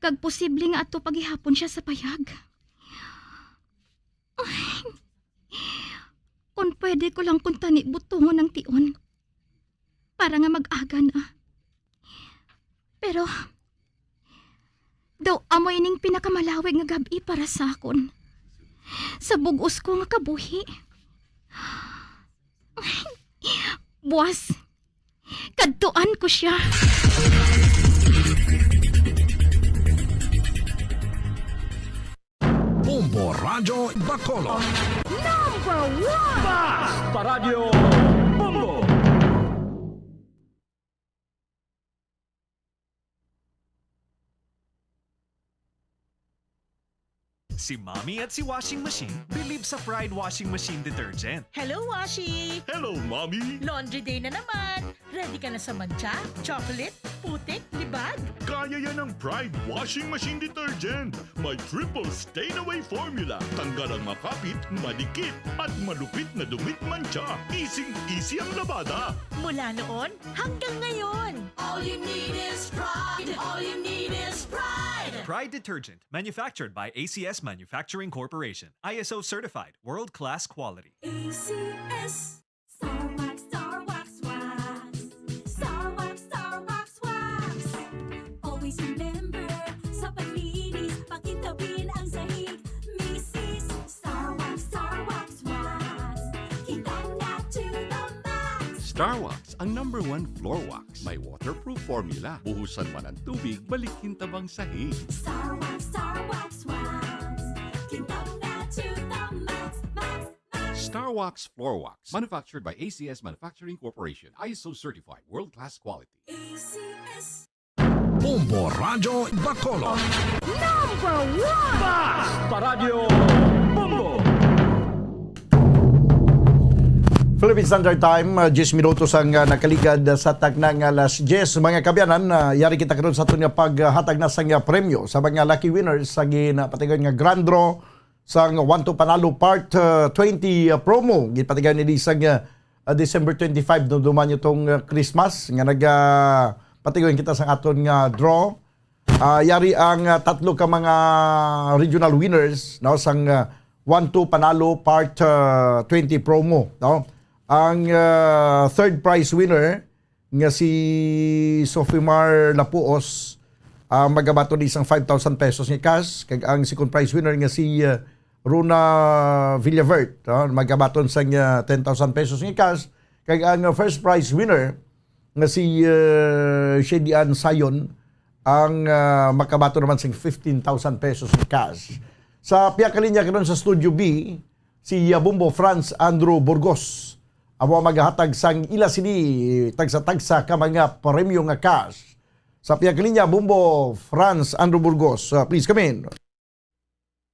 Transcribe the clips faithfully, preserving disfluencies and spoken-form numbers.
Kag posible nga ato pa gihapon siya sa payag. Ay, kung pwede ko lang kuntani butongon ang tion para nga mag-aga na. Pero, daw amo ining pinakamalawig nga gab-i para sa akon. Sa bug-os ko nga kabuhi. Buwas, kadtuan ko siya. Bombo Radyo Bacolod. Number one! Basta Radyo Bombo! Si Mommy at si Washing Machine believe sa Pride Washing Machine Detergent. Hello, Washi! Hello, Mommy! Laundry day na naman! Ready ka na sa mantsa, chocolate, putik, libag? Kaya yan ng Pride Washing Machine Detergent. May triple stain away formula. Tanggal ang makapit, madikit, at malupit na dumit mantsa. Easing-easy ang labada. Mula noon hanggang ngayon. All you need is pride. All you need is pride. Pride Detergent. Manufactured by A C S Manufacturing Corporation. I S O certified. World class quality. A C S. Star Wax, Star Wax, Wax. Star Wax, Star Wax, Wax. Always remember, sa paglinis, pakintabin ang sahig. Misis, Star Wax, Star Wax, Wax. Kintab na to the max. Star Wax, ang number one floor wax. May waterproof formula. Buhusan man ang tubig, balik kintab ang sahig. Star Wax, Star Wax, Wax. Kintab na to the max, max, max. Star Wax Floor Wax, manufactured by A C S Manufacturing Corporation, I S O certified, world-class quality. A C S. Bombo Radyo Bacolod. Number one! Basta Radyo Bombo! Philippine Standard Time, uh, diyes minutos ang uh, nakaligad sa takna nga alas diyes. Mga kabyanan, uh, yari kita karon sa aton nga paghatag na sang uh, premyo sa mga lucky winners sa ginapatigon nga Grand Draw sang One to Panalo Part uh, twenty uh, promo. Gipatigayon ni sang uh, uh, December twenty-five, no, duman niyo tong uh, Christmas nga nagapatigayon kita sang aton nga draw. Uh, yari ang uh, tatlo ka mga regional winners, no, sang uh, One to Panalo Part uh, twenty promo, no. Ang uh, third prize winner nga si Sofimar Lapuos, ah, magabaton isang five thousand pesos nga cash, kag ang second prize winner nga si, ah, Rona Villavert, ah, magabaton sang, ah, ten thousand pesos nga cash, kag ang, ah, first prize winner nga si, ah, Shedian Sayon ang, ah, makabaton naman sang fifteen thousand pesos nga cash. Sa pihak linya karon sa Studio B, si, ah, Bombo Franz Andrew Burgos. Amo ang maghatag sang ila sini tagsa-tagsa ka mga premyo nga cash. Sa pihak linya, Bombo Franz Andrew Burgos. Uh, please come in.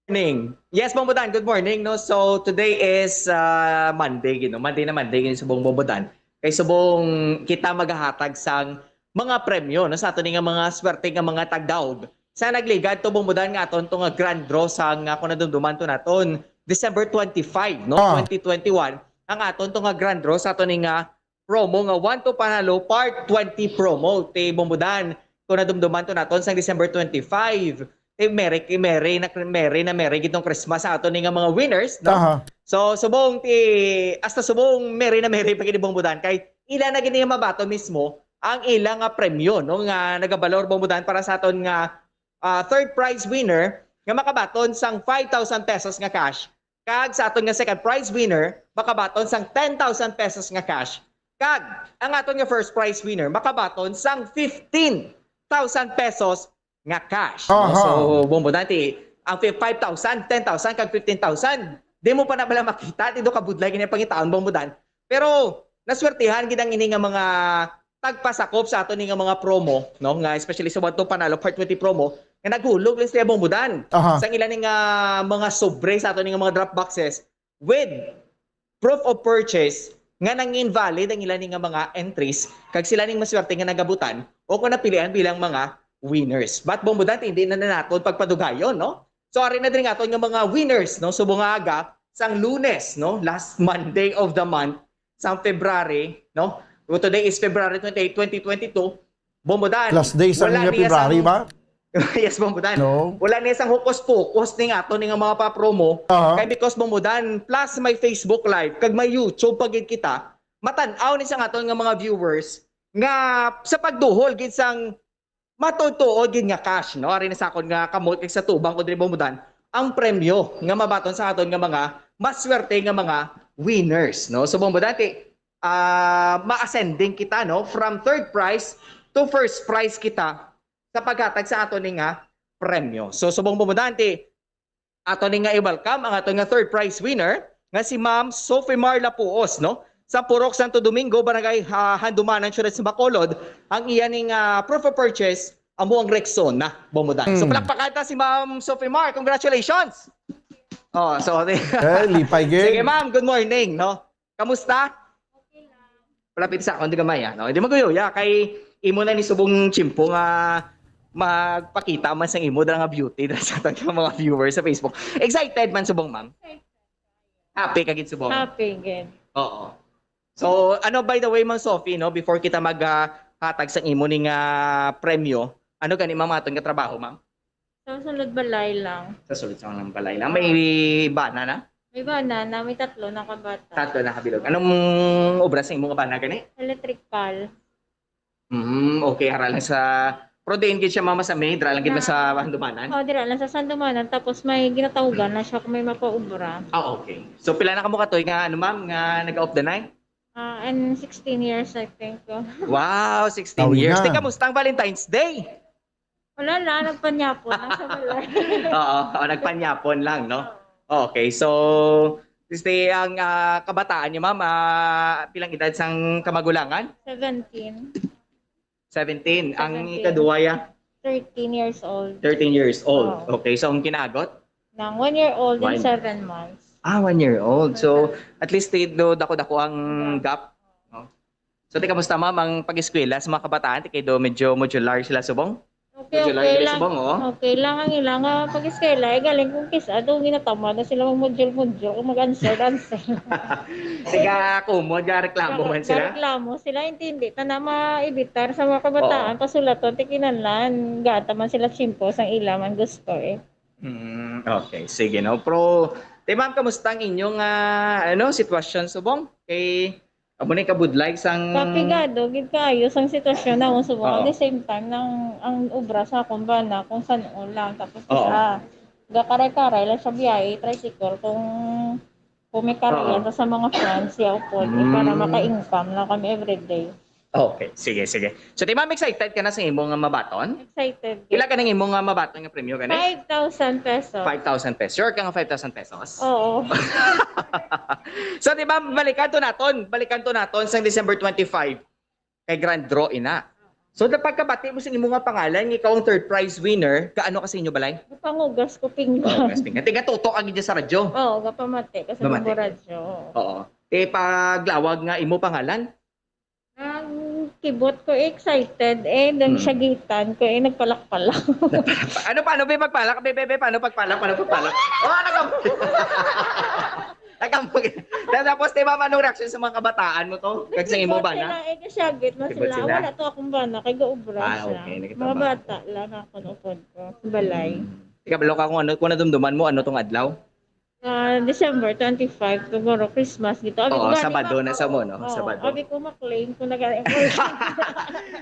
Morning. Yes, Bombo Dan, good morning. No? So today is uh, Monday, you know? Monday na Monday, you know, subong Bombo Dan. Kay subong kita magahatag sang mga premyo, no, sa ato ni nga mga swerte nga mga tagdaog sa nagligad to, Bombo Dan, nga aton to nga grand draw sa nga kung nadumduman to naton December twenty-five, no, ah, twenty twenty-one, ang aton to nga grand draw sa ato ni nga promo nga One to Panalo Part twenty promo, ti, Bombo Dan, kung nadumduman to naton sang December twenty-five, ti, merry, merry na, merry na merry gitong Christmas sa ato ni nga mga winners, no? Aha. So subong ti, hasta subong merry na merry pa gid, Bombo Dan, kay ila na gid nga mabaton mismo ang ila nga premyo, no, nga nagabalor, Bombo Dan, para sa aton nga ah, third prize winner nga makabaton sang five thousand pesos nga cash, kag sa aton nga second prize winner makabaton sang ten thousand pesos nga cash, kag ang aton nga first prize winner makabaton sang fifteen thousand pesos nga cash. No? Aha. So, Bombo Dan, ti, ang fi-, five thousand, ten thousand, kag fifteen thousand, di mo pa na bala makita, ti do kabudlay gani ang pangitaon, Bombo Dan. Pero naswertihan gid ang ini nga mga tagpasakop sa ato ni nga mga promo, no, nga especially sa One to Panalo Part twenty promo, nga naghulog lang sila, Bombo Dan, aha, sang ila ni nga mga sobre sa ato ni nga mga drop boxes with proof of purchase nga nang-invalid ang ila ni nga mga entries, kag sila ning maswerte nga nagabutan o kung napilian bilang mga winners. But, Bombo Dan, hindi na, na naton pagpadugayon, no? So ari na diri nga aton nga mga winners, no, subong nga aga sang Lunes, no, last Monday of the month sang February, no? Today is February twenty-eight, twenty twenty-two. Bombo Dan, last day sang February ba? Yes, Bong Budan. No? Wala ni sang hukos-pukos ning ato ni nga mga pa-promo. Aha. Kay because, Bong Budan, plus may Facebook Live, kag may YouTube pa gid kita, matan-aw ni sang aton nga mga viewers nga sa pagduhol gid sang matuod-tuod gid nga cash, no? Ari na sa akon nga kamot kag sa tubang ko diri, Bong Budan, ang premyo nga mabaton sa aton nga mga maswerte nga mga winners, no? So, Bong Budan, ti, ah, ma-ascending kita, no? From third prize to first prize kita sa paghatag sa aton nga premyo. So, subong, Bong Budan, ti, ato ni nga i-welcome ang ato nga third prize winner nga si Ma'am Sophie Mar Lapuos, no? Sa Purok Santo Domingo, Barangay, ah, Handumanan, Siyudad sa Bacolod, ang iya ning, ah, proof of purchase, amo ang Rexona, Bong Budan. So, Hmm. palakpakan ta si Ma'am Sophie Mar. Congratulations! Oh, so, Eh, lipay gid. Sige, ma'am, good morning, no? Kamusta? Palapit sa akon, di gamay, ah, no? Di maguyo, ya, kay imo na ni subong tiyempo nga magpakita man sang imo dala nga beauty dala sa aton nga mga viewers sa Facebook. Excited man subong, ma'am? Happy ka gid subong? Happy gid. Oo. So, ano, by the way, Ma'am Sophie, no, before kita maghatag sang imo ning, ah, premyo, ano gani, ma'am, aton nga trabaho, ma'am? Sa sulod balay lang. Sa sulod sa mga balay lang. May bana na? May bana na, may tatlo na kabata. Tatlo na kabilog. Anong obra sa imo nga bana gani? Electrical. Mm, okay, hara lang sa, pero diin gid siya, mama, sa may, dira lang gid man sa Handumanan? Oh, dira lang sa Sandumanan. Tapos may ginatawgan na siya kung may mapaubra. Ah, okay. So, pila na kamo katoy nga, ano, ma'am, nga nag-off the night? Ah, and sixteen years, I think. Oh. Wow, sixteen Tawi years. na. Ti, kamusta ang Valentine's Day? Wala na, nagpanyapon lang sa balay. Oo, oh, nagpanyapon lang, no? Okay, so, este, ang, ah, kabataan niyo, ma'am, ah, pilang edad sang kamagulangan? Seventeen. Seventeen. Ang Seventeen. Ikaduwa, ya? Thirteen years old. Thirteen years old. Oo. Okay, so ang kinagot? Nang one year old and One. seven months. Ah, one year old. So, at least, eh, do, dako-dako ang gap. No? So, ti, kamusta, ma'am, ang pag-eskwela sa mga kabataan? Ti, kay do medyo modular sila subong? Okay, Modular okay sila lang. subong, oh. Okay lang ang ilang nga pag-eskwela. Eh, galing kung kis-a, doon ginatamad na sila mag-module-module, kung mag-answer-answer. Tiga kumod, ga reklamo man sila. Reklamo sila, intindi ta na maibitar sa mga kabataan, Oo. pasulaton, ti kinahanglan, gata man sila tiyempo sang ila man gusto eh. Mm, okay, sige, no. Pero, ti, ma'am, kamusta ang inyong, ah, ano, sitwasyon subong? Kay, amo ni kabudlay sang Kapigado gid kaayo sang sitwasyon na subong. Oo. At the same time, nang ang obra sa akong bana kung san-o lang, tapos Oo. sa gakaray-karay lang sa biyahe, tricycle, kung kung may karga Oo. sa mga friends, siya upod, eh, Mm. para maka-income lang kami everyday. Okay, sige, sige. So, ti, ma'am, excited ka na sa imo nga mabaton? Excited. Pila ka nang imo nga mabaton nga premyo gani? Five thousand pesos. Five thousand pesos. Sure ka nga five thousand pesos? Oo. So, di ba, balikan to naton. Balikan to naton sa December twenty-five. Kay grand draw ina. So, na pagkabati mo sa imo nga pangalan, nga ikaw ang third prize winner, kaano ka sa inyo balay? Pangugas ko Oh, pinggan. West Pinggan. Tiga tuto ka gid sa radyo. Oo, gapamati ka sa Pamati. Bumbo Radyo. Oo. Oo. Eh, paglawag nga imo pangalan? Ang kibot ko, excited eh. Then Hmm. siyagitan ko eh, nagpalak-palak. Ano, paano ba yung pagpalak? Be, be, be, paano pagpalak? Paano pagpalak? Oh, ano ka? Nagambag. Tapos, di ba, anong reaction sa mga kabataan mo to? Kag sa imo ba Sila, na? eh, kasyagit man Kibot sila. sila. Wala to akong bana, kay gaubra Ah, siya. okay, nakita Mga ba? Bata lang ako, upod ko. Sa balay. Ikaw, balo ka kung ano, kung nadumduman mo, ano tong adlaw? Ah, December twenty-five, tomorrow, Christmas, gito. Abi ko, Oo, gani, Sabado na ma-, sa mo, no? oo, Sabado. Abi ko, ma-claim ko nag-,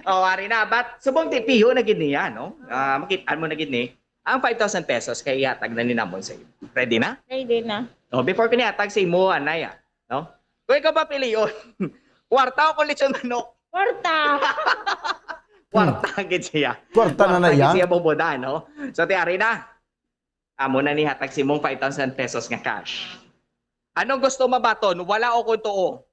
Oh, ari na. But, subong ti piho na gid niya, no? Ah, makit-an mo na gid ni. Ang five thousand pesos kay ihatag na ni namon sa iyo. Ready na? Ready na. Oh, before ko nihatag sa imo, anay, ah, no? Kung ikaw ba pilion, kwarta o kung lechon manok? Kwarta! Kwarta gid siya. Kwarta na na Kwarta iya. gid siya, Bong Budan, no? So, ti ari na. Amo na ni hatag si mong five thousand pesos nga cash. Anong gusto mabaton? Wala o kung tuo?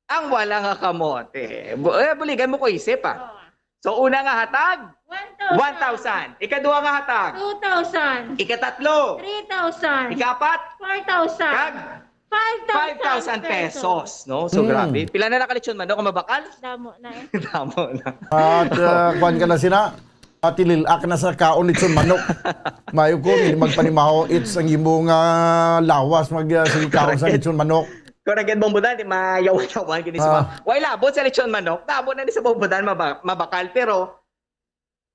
Ang wala nga kamote. Bu-, eh, buligan mo ko isip, ah. So, una nga hatag, One thousand. one thousand. Ikaduha nga hatag, Two thousand. Ikatatlo, Three thousand. Ikapat, Four thousand. kag Five thousand five thousand pesos, no? So, Mm. grabe. Pila na nakalechon manok ang mabakal? Damo na eh. Damo na. At uh, kuan ka na sina, atililak na sa kaon lechon manok. Mayo ko, hindi magpanimaho, it's ang imo nga lawas mag uh, sige kaon sa lechon manok. Kung nagyan Bong Budan, di mayawan-yawan gini sa Ah. mga. Way labot sa lechon manok, damo na ni sa Bong Budan maba- mabakal. Pero,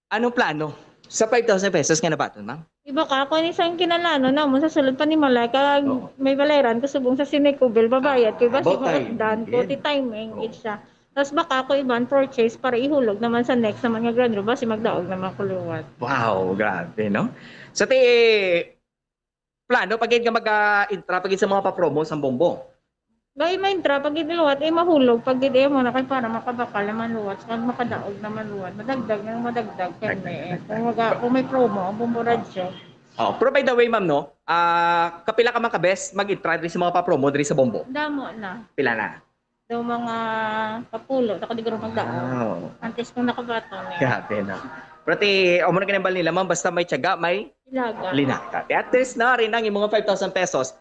anong plano? Sa five thousand pesos nga nabaton, ma'am? Iba ka, kung isang kinalano na mo sa sulod pa ni Malay, kag Oo. may balayaran ko subong sa Sineco Bill, babayad ko, iba Ah, si botay. Mautdan ko, Yan. ti timing, Oo. gid siya. Tapos baka ako iban purchase para ihulog naman sa next naman nga Grand Ro, basi magdaog naman ko liwat. Wow, grabe, no? Sa ti, plano pa gid nga mag-intra pa gid sa mga pa-promo sa Bombo. Bay, may intra pa gid liwat, eh, mahulog pa gid, eh, mo na kay para makabakal naman liwat, kag makadaog naman liwat, madagdag na madagdag kami, eh. Kung, maga, kung may promo ang Bombo Radyo. Oh, pero by the way, ma'am, no, ah, kapila ka man ka bes mag-intra diri sa mga pa-promo diri sa Bombo? Damo na. Pila na? Do mga kapulo, ako di ko magdaan. Wow. Antes kong nakabaton eh. Grabe na. Pero ti, amo na ginambal nila, ma'am, basta may tiyaga, may Ilaga. Linaka. Ti at least na rin ang imong five thousand pesos.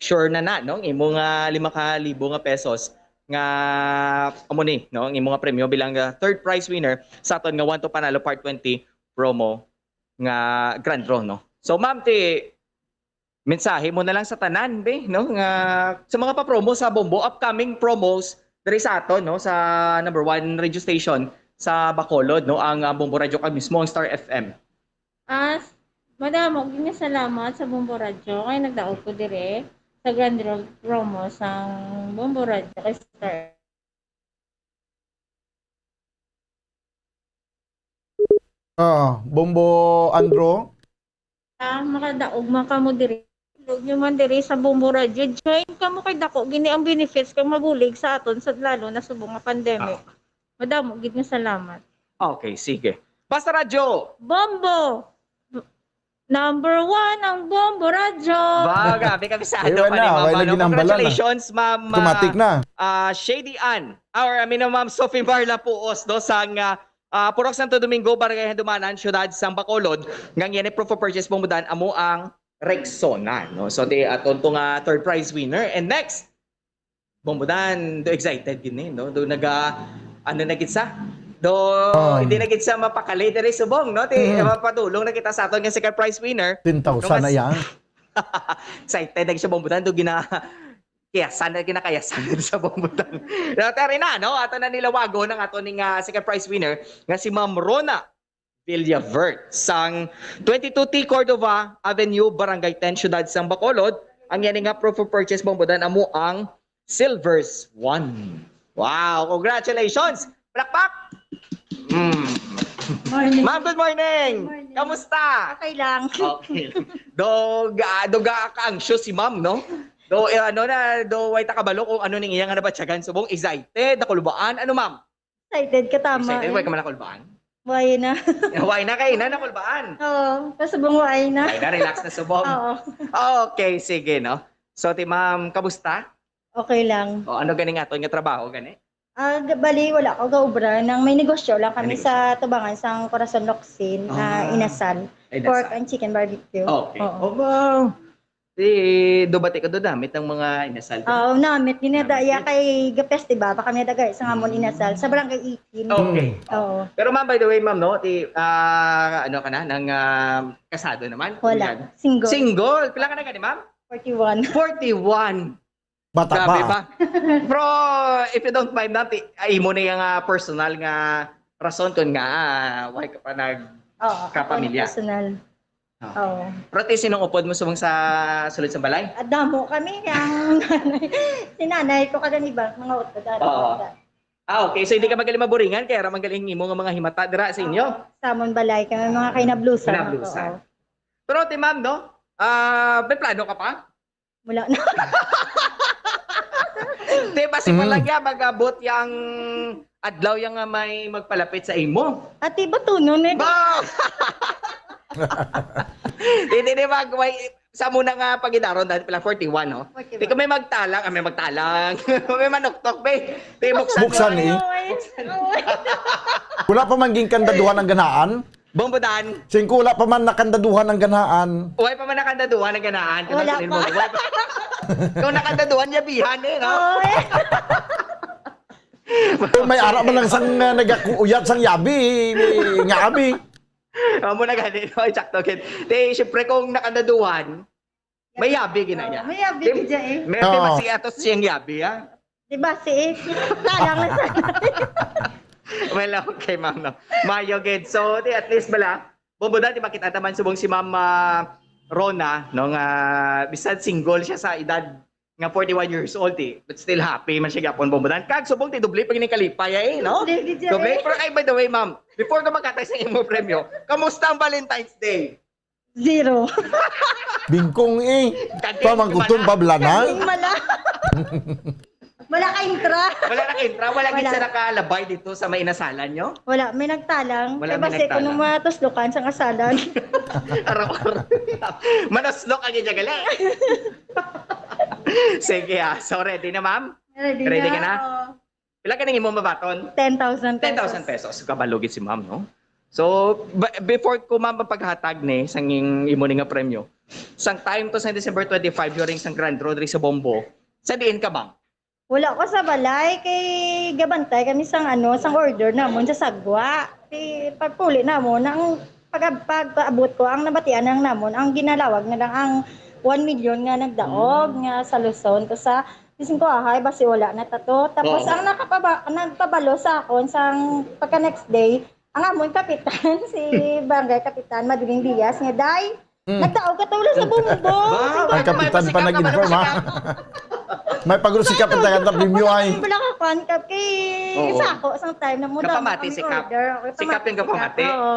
Sure na na, no? Ang imong ah, lima ka libo nga pesos nga amo ni, no? Ang imong premyo bilang ah, third prize winner sa aton nga One to Panalo Part twenty promo nga Grand Draw, no? So, ma'am, ti mensahe mo na lang sa tanan, be, no? Nga sa mga pa-promo sa Bombo, upcoming promos diri sa aton, no? Sa number one radio station sa Bacolod, no? Ang ah, Bombo Radio kag mismo ang Star F M. As, madamo gid nga salamat sa Bombo Radio kay nagdaog ko dire sa Grand Ro- Promo sang Bombo Radio kay Star. Ah, Bombo Andro? Ah, makadaog man kamo diri. Tulog nyo man diri sa Bombo Radio. Join kamo kay dako gini ang benefits kag mabulig sa aton sa lalo na subong nga pandemic. Ah. Madamo gid nga salamat. Okay, sige. Basta Radyo! Bombo! Number one ang Bombo Radyo! Wow, grabe kami sa Ayun ano pa na, ni Ma'am. wala Ano. Ginambalan na. Congratulations, Ma'am. Automatic ah, na. Ah, Shady Ann. Or, I mean, Ma'am Sophie Marla Puos, no, sang ah, ah, Purok Santo Domingo, Barangay Handumanan, Siyudad sang Bacolod. Ngang yan ay proof of purchase, Bombo Dan, amo ang Rexona, no? So, di, aton to nga third prize winner. And next, Bombo Dan, do excited gini, no? Do naga, ano na gid sa? Do, Oh. hindi na gid sa mapakali diri subong, no? Ti, Mm. mapatulong na kita sa aton nga second prize winner. Ten thousand na Mas- yan. Excited na siya, Bombo Dan. Do gina, kiyasan na kinakayasan sa Bombo Dan. Pero tari na, no? Ato na nilawagon ang ato ning ah, second prize winner nga si Ma'am Rona Villavert sang twenty-two T Cordova Avenue, Barangay ten, Siyudad sang Bacolod. Ang yan nga proof of purchase, Bombo Dan, amo ang Silver Swan. Wow! Congratulations! Palakpak! Mm. Morning. Ma'am, good morning! Good morning. Kamusta? Okay lang. Okay. Dog, ah, dog ah, ka-anxious si ma'am, no? Do, eh, ano na, do, way ta kabalo kung ano ning iyang nabatyagan. Subong, excited, nakulbaan. Ano, ma'am? Excited ka, tama. Excited, way ka man nakulbaan? Why na? Why na kay na nakulbaan? Oo, kasubong why na. Ay, na-relax na subong. Oo. Okay, sige, no? So, ti ma'am, kamusta? Okay lang. O, ano ganing aton nga trabaho, gani? Ah, ga- bali, wala ko gaobra. Nang may negosyo lang kami May negosyo. sa tubangan sang Corazon Locsin, ah, Ah. Inasal. Ay, Pork nasa. and chicken barbecue. Okay. Oo. Oh, wow. Di, do bati ko do namit ang mga inasal. Oo, namit. Namit Dinadaya din. kay Gapes, di ba? Baka may dagay sa ngamon Mm. inasal. Sa barangay eighteen. Okay. Oo. Pero ma'am, by the way, ma'am, no, ti, ah, ano ka na, nang ah, kasado naman? Wala. Yan. Single. Single. Pila ka na gani, ma'am? Forty-one. Forty-one. Bata Grabe pa. ba? Pero if you don't mind, ma'am, ti, ah, imo na yung ah, personal nga rason kung nga ah, why ka pa nag Oo, ako kapamilya. personal. Ah. Oo. Pero ti, sinong upod mo subong sa sulod sa balay? At damo kami, ang nanay. Si nanay ko kag ang iba, mga utod, dati Oo. ko ka. Ah, okay. So, hindi ka magaling maburingan, kaya ra magaling imo nga mga himata dira sa inyo? Oo, sa amon balay, kami mga kainablusan. Kinablusan. Oo. Pero, ti, ma'am, no? Ah, may plano ka pa? Wala na. Di ba si Mm. Malagya mag-abot yang adlaw yang nga may magpalapit sa imo? Ati ba tunon eh? Ba! Hindi, di ba? Way, sa muna nga pagidaron dahil pala forty-one, no? Forty-one. Di ka may magtalang, ah, may magtalang. May manuktok, be. Di buksan Buksan mo. eh. Oy, oy. Wala pa man ginkandaduhan ang ganaan. Bombodan. Singko wala pa man nakandaduhan ang ganaan. Wala pa man nakandaduhan ang ganaan. Wala pa. Wala pa. Kung nakandaduhan, yabihan eh, no? Oo, eh. Kung may ara man lang sang uh, nagakuyat sang yabi, nga abi. Amo na gani, no? Eksakto, kid. Di, syempre, kung nakandaduhan, may yabi gina niya. May yabi gid eh. May yabi Oo. Masi atos siyang yabi, ha? Di ba si Talang na sa Well, okay, ma'am, no. Mayo gid. So, di at least bala, Bombo Dad, di ba, kita naman subong si Ma'am, ah, Rona, no, nga bisan single siya sa edad nga forty-one years old, eh, but still happy man siya gyapon, Bombo Dad. Kag subong ti doble pa gini kalipay, eh, no? Doble, di siya, Doble. eh. Pero, ay, by the way, ma'am, before ko maghatag sa imo premyo, kamusta ang Valentine's Day? Zero. Bingkong eh. Kag Pamangkuton, pablanan. Wala. Wala ka intra. Wala na intra, wala gid Wala. Sa nakalabay dito sa may inasalan nyo? Wala, may nagtalang. Wala, Kay may basi ko nagtalang. nung mga tuslokan sa kasalan. Araw-araw. Manaslok ang inyo gali. Sige, ah. So, ready na, ma'am? Ready, Ready ka na? Oo. Pila ka nang imo mabaton? Ten thousand pesos. Ten thousand pesos. Kabalo gid si ma'am, no? So, ba- before ko, ma'am, paghatag ni sang imo ni nga premyo, sang time to sa December twenty-five during sang Grand Draw diri sa Bombo, sa diin ka, ma'am? Wala ko sa balay kay gabantay kami sang ano, sang order namon sa Sagwa. Ti pagpuli namon ang pag pagpaabot ko ang nabatian lang namon ang ginalawag na lang ang one million nga nagdaog nga sa Luzon to sa bisan ko ahay basi wala na ta to. Tapos Oo. Ang nakapaba, nagpabalo sa akon sang pagka next day ang amon kapitan si Barangay Kapitan Madeline Diaz nga day nagdaog ka tulo sa Bombo. Ba, Ang kapitan pa nag-inform, ha? May pagro si Kap ang taga premyo ay. Wala ka kwan, Kap, kay Oo. sa ako, sang time na mo, damo Kapamati kami si Kap. order. Si Kap yung kapamati. Oo.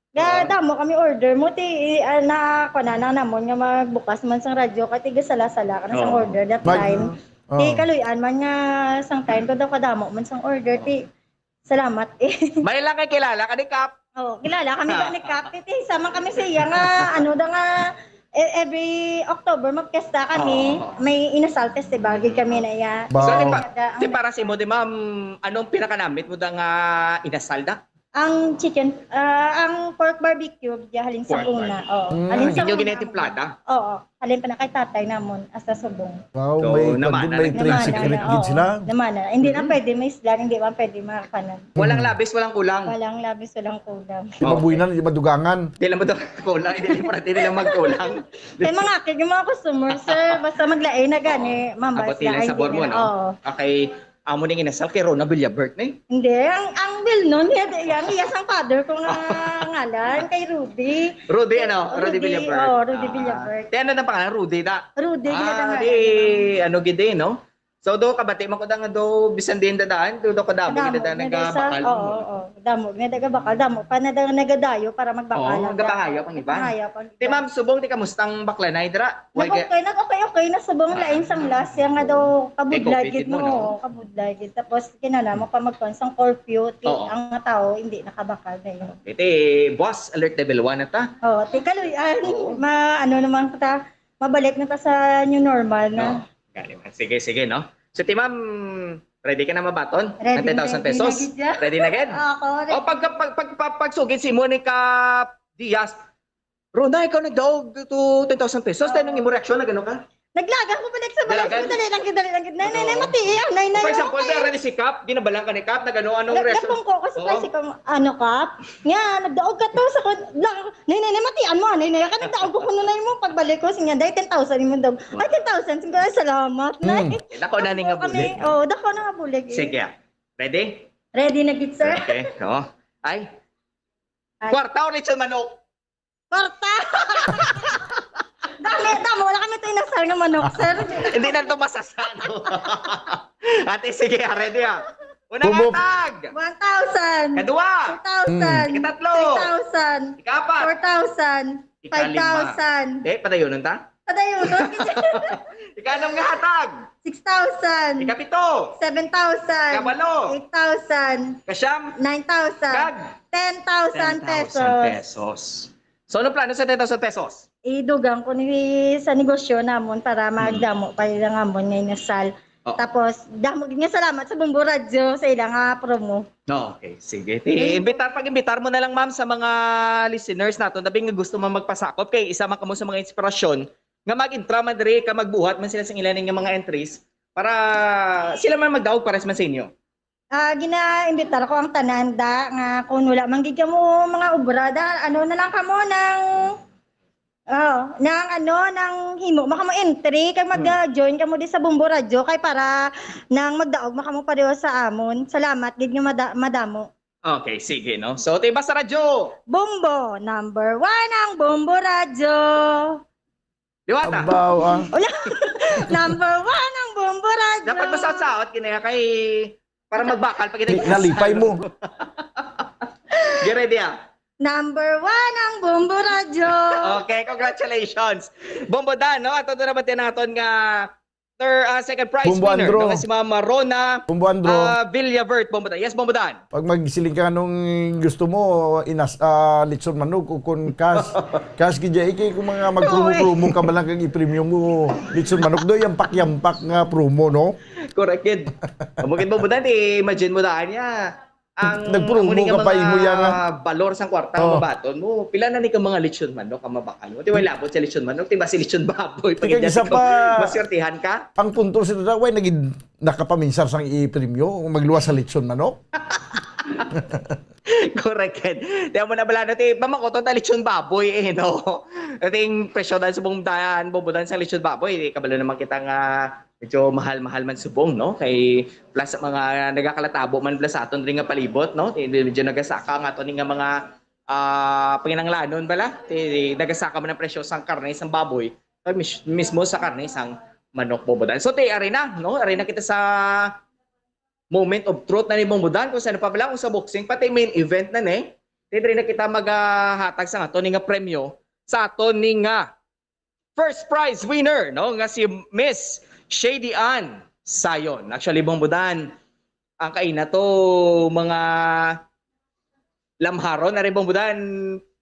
Nga, Oo. Damo kami order mo, ti, ah, na, kwan na, na namon nga magbukas man sang radyo, kay tiga sala-sala ka na sang Oo. order that Mag- time. Oo. Ti, kaluy-an man nga, sang time, to daw kadamo man sang order, ti, salamat, eh. May lang kay kilala ka ni Kap. Oh, kilala kami ba ni Kap? Ti, sama kami sa iya nga, ano da nga, e- every October magpiesta kami, Oo. may Inasal Festival, gid kami na iya. Ba- So, di Wow. pa, di para sa imo, di ma'am, anong pinakanamit mo da nga inasal da? Ang chicken, ah, ang pork barbecue, di halin sa Pork una. barbecue. Oo. Mm. Halin sa Inyo una. ginatimplada? Oo. Halin pa na kay tatay namon, hasta subong. Wow, So, may, namana may na. trade Namana secret na, gid oo. sila. Namana. Hindi na Mhm. pwede may isla, hindi man pwede makapanan. Walang Mm. labis, walang kulang. Walang labis, walang kulang. Di mabuhinan, di madugangan. Di lang mo daw kulang, hindi lang para di lang magkulang. Kay mga akin, yung mga customer, sir, basta maglain na gani, ma'am, Abot basta nila ay, sabor hindi mo, na. no? Oo. Okay. Amo ning inasal kay Rona Villabert ni. Hindi, ang, ang well known niya, di- ang iya sang father ko nga ngalan, kay Ruby. Rudy, ano? Rudy Rudy, Villabert. oh, Rudy Ah. Villabert. Kaya ano na pangalan? Rudy da. Rudy, Ah, ginadaan di, niya. ano gid eh, no? So, do kabati man ko da nga do, bisan din dadaan, do, do kadamo Damo gid dadaan na nga desa, bakal. oo, oo. Damo na daga bakal, damo pa na daga, nagadayo para magbakal. Oo, nagapahayop ang iba. Nagapahayop ang iba. Ti ma'am, subong ti kamusta ang baklanay dira? Nag-okay, nag-okay, okay na subong lain sang last, siya nga daw kabudlay COVID gid mo, mo, no? oo, kabudlay gid. Tapos kinala mo pa magkuan sang curfew, ti Oo. ang tao hindi nakabakal dayon. Iti, boss, alert level one na ta. Oh, ti kaluy-an, Oo. ma ano naman ta, mabalik na ta sa new normal na. No? Galing. Sige, sige, no? So, ti ma'am, ready ka na mabaton? Ready Ang ten thousand na, ready pesos? na gid siya. Ready na gid? Ako, ready. O, pag, pag, pag, pag, pagsugid si mo ni ka Diaz, Rona, ikaw nagdaog to ten thousand pesos. Tayo nung imo reaksyon, nagano ka? Naglaga ko balik sa balay. Dalagan? Dali lang gid, dali lang gid. Nay, nay, nay, Ano? mati, ah, nay, nay, For example, okay. Dara ni si Kap, ginabalang ka ni Kap, nagano, anong Nag- reaksyon? napungko ko sa Oo. tricycle, ano, Kap? Nga, nagdaog ka to sa kun-, la-, nay, nay, nay, matian mo, nay, nay, ka nagdaog ko kuno na mo pagbalik ko, sinya, dai, ten thousand mo daw. Ay, ten thousand, sige, ay, salamat, nay. Hmm. Eh, dako na ni nga Kami, bulig. Oh, dako na nga bulig, eh. Sige. Ready? Ready na gid, sir. Okay. Oh. Ay. Ay. Kwarta o lechon manok? Kwarta! Dami, damo, wala kami to inasal nga manok, sir. Hindi na to masasano. Ate, sige, ah, ready ah. Unang Bubog. Hatag! One thousand. Kadua! Two thousand. Hmm. Ikatatlo. Three thousand. Ikapat. Four thousand. Ikalima. Five thousand. Eh, padayonon ta? Padayonon. Ikanam nga hatag? Six thousand. Ikapito. Seven thousand. Ikawalo. Eight thousand. Kasyam. Nine thousand. Kag? Ten thousand Ten thousand pesos. pesos. So, ano plano sa ten thousand pesos? Idugang ko ni sa negosyo namon para Hmm. magdamo pa ilang amon nga inasal. Oh. Tapos, damo gid nga salamat sa Bombo Radyo sa ilang, ah, promo. No, okay. Sige. Ti, imbitar, pag-imbitar mo na lang, ma'am, sa mga listeners nato, dabi nga gusto man magpasakop, kay isa man kamo sa mga inspirasyon nga mag-intra man diri, ka magbuhat man sila sa ilan nga mga entries para sila man magdaog pares man sa inyo. Ah, ginaimbitar ko ang tanan da nga kung wala man gid kamo mga obra da, ano na lang kamo nang, oh, nang ano, nang himo man kamo entry kag mag-join kamo di sa Bombo Radyo kay para nang magdaog man kamo pareho sa amon. Salamat gid nga mada-, madamo. Okay, sige, no? So, Timbang sa Radyo. Bombo, number one ang Bombo Radyo. Diwata. Abaw, ah. Wala. Number one ang Bombo Radyo. Dapat masaot-saot, kinaya kay, para magbakal pag Di, nalipay mo. Gere dia. Number one ang Bombo Radyo. Okay, congratulations. Bombo Dan, no? Ato na ba naton nga third, ah, second prize Bombo winner, Andro. No? Nga si Mama Rona Bombo Andro. ah, Villavert. Bombo Dan. Yes, Bombo Dan. Pag magsiling ka nung gusto mo, inas ah, lechon manok o kung cash, cash gid kay kung mga magpromo-promo ka man lang kag ipremyo mo lechon manok, do yampak-yampak nga promo, no? Correct gid. Amo gid, Bombo Dan, imagine mo daan niya. Ang Nagpromo amo ni nga ka pa, mga imo ya nga. Balor sang kwarta Oh. ang mabaton mo. Pila na ni ka mga lechon manok ang mabakal mo? Di ba labot sa lechon manok? Di ba si lechon baboy? Pag Tika, hindi isa ka pa. Maswertihan ka? Ang punto sa data, why nagid nakapaminsar sang ipremyo kung magluwas sa lechon manok? Correct. Kaya mo na bala, no? Ti, mamakot ang lechon baboy, eh, no? Ating presyo dahil sa buong daan, Bombo Dan sa lechon baboy. Di, kabalo naman kita nga medyo mahal-mahal man subong, no? Kay plus sa mga nagakalatabo man bala sa aton rin nga palibot, no? Ti, medyo nagasaka ang aton nga mga ah, panginanglanon bala. Ti, nagasaka man ang presyo sang karne sang baboy. Kag mis- mismo sa karne sang manok, Bombo Dan. So, ti, ari na, no? Ari na kita sa moment of truth na ni Bombo Dan. Kung saan pa bala, kung sa boxing, pati main event na ni. Ti, diri na kita maghatag sa aton ni nga premyo, sa aton ni nga first prize winner, no? Nga si Miss Shady Ann Sayon. Actually, Bombo Dan, ang kaina to, mga lamharon, ari, Bombo Dan,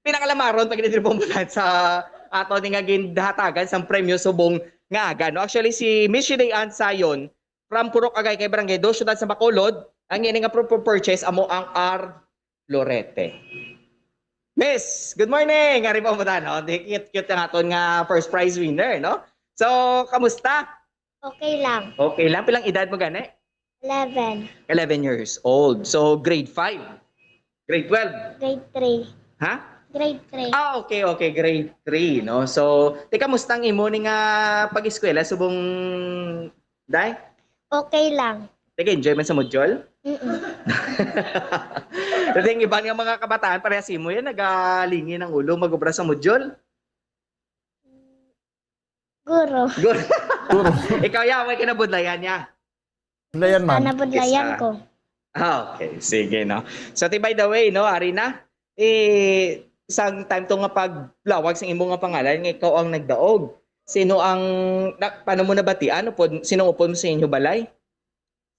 pinakalamharon pag diri, Bombo Dan, sa ato ni nga ginhatagan sang premyo subong nga aga, no? Actually, si Miss Shady Ann Sayon, from Purok Agay kay Barangay Dos, Siyudad sa Bacolod, ang ini nga pro-, pro-, purchase amo ang R Lorete. Miss, good morning! Ari, Bombo Dan, no? Di, cute, cute ang aton nga first prize winner, no? So, kamusta? Okay lang. Okay lang. Pilang edad mo gani? Eleven. Eleven years old. So, grade five? Grade twelve? Grade three. Ha? Grade three. Ah, okay, okay. Grade three, no? So, ti, kamusta ang imo ni nga pag-eskwela subong, Day? Okay lang. Nag-enjoy man sa module? Mm-mm. Kasi ang iban nga mga kabataan, parehas imo yan, nagalingin ang ulo, mag-obra sa module. Guro. Good. Ikaw, ya, may kinabudlayan niya. Wala yan, man. Sana budlayan Yes, ah. Ko. Ah, okay. Sige, no? So, ti, by the way, no, ari na, eh, sang time to nga paglawag sa imo nga pangalan, nga ikaw ang nagdaog. Sino ang, na, paano mo nabatian? Upod, sino upod mo sa inyo balay?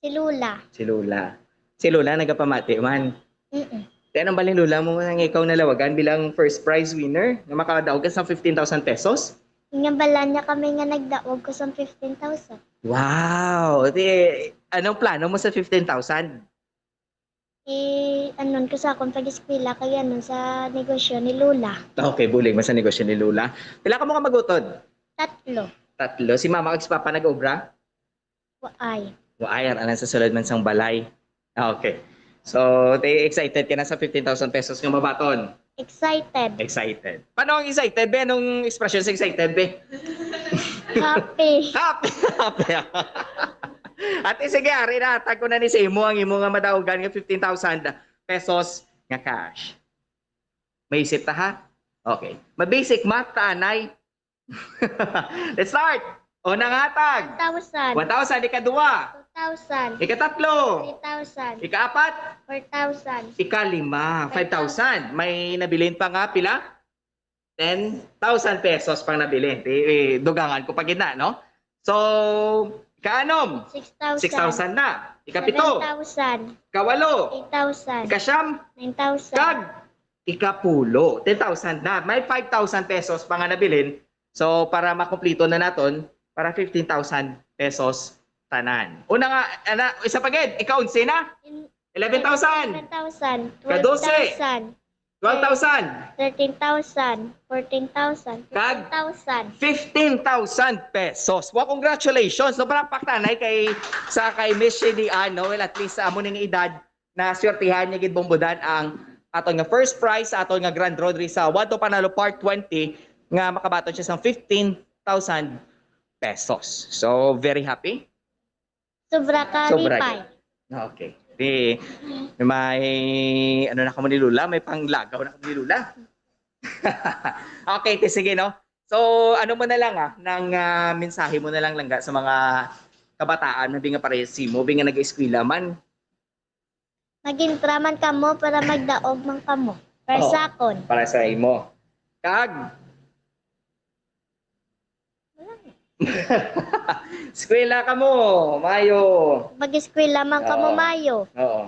Si Lola. Si Lola. Si Lola nagapamati man. Mm-mm. Kaya nang balin Lola mo nga ikaw nalawagan bilang first prize winner na makadaog ka sa fifteen thousand pesos? Nga bala niya kami nga nagdaog ko sa fifteen thousand. Wow! Di, anong plano mo sa fifteen thousand? I-anon ko sa akong pag-eskwela kay ano sa negosyo ni Lola. Okay, bulig mo sa negosyo ni Lola. Pila ka mo ka magutod? Tatlo. Tatlo. Si mama kag si papa nag-obra? Waay. Waay, aran sa sulod man sang balay. Ah, okay. So, te, excited ka na sa fifteen thousand pesos nga mabaton? Excited. Excited. Paano ang excited, be? Anong expression sa excited, be? Happy. Happy! Happy! Ate, sige, ari na. Tag ko na ni sa imo ang imo nga madaugan nga fifteen thousand pesos nga cash. May isip ta, ha? Okay. Ma-basic math ta, anay. Let's start. Unang hatag. One thousand. One thousand, ikaduha. Two thousand. Ikatatlo. Three thousand. Ikaapat. Four thousand. Ikalima. Five thousand. May nabilin pa nga pila? Ten thousand pesos pang nabilin. I, i, dugangan ko pa gid na, no? So, ikaanom. Six thousand. Six thousand na. Ikapito. Seven thousand. Ikawalo. Eight thousand. Ikasyam. Nine thousand. Kag ikapulo, ten thousand na. May five thousand pesos pa nga nabilin. So, para makumplito na naton, para fifteen thousand pesos tanan. Una nga, ana, isa pa gid, ikaunsi na? In- Eleven thousand. Eleven thousand. Kadose. Twelve thousand. Twelve thousand. Thirteen thousand. Fourteen thousand. Kag? Fifteen thousand. Fifteen thousand pesos. Wow, congratulations. No, para paktanay kay, sa kay Miss Shady Ann, no? Well, at least, amo ning edad na swertihan niya gid, Bombo Dan, ang aton nga first prize sa aton nga grand draw diri sa One to Panalo Part twenty nga makabaton siya sa fifteen thousand pesos. So, very happy. Sobra ka, Sobra Lipay. gid. Okay. Di, may, ano na kamo ni Lola? May panglagaw na kamo ni Lola. Okay, te, sige, no? So, ano mo na lang, ah, nang, ah, mensahe mo na lang, langga, sa mga kabataan na bi nga parehas mo, bi nga nag-eskwela man. Magintra man kamo para magdaog man kamo. Para Oo. sa akon. Para sa imo. Kag? Eskwela kamo, mayo. Mag-eskwela man kamo, Oo. mayo. Oo.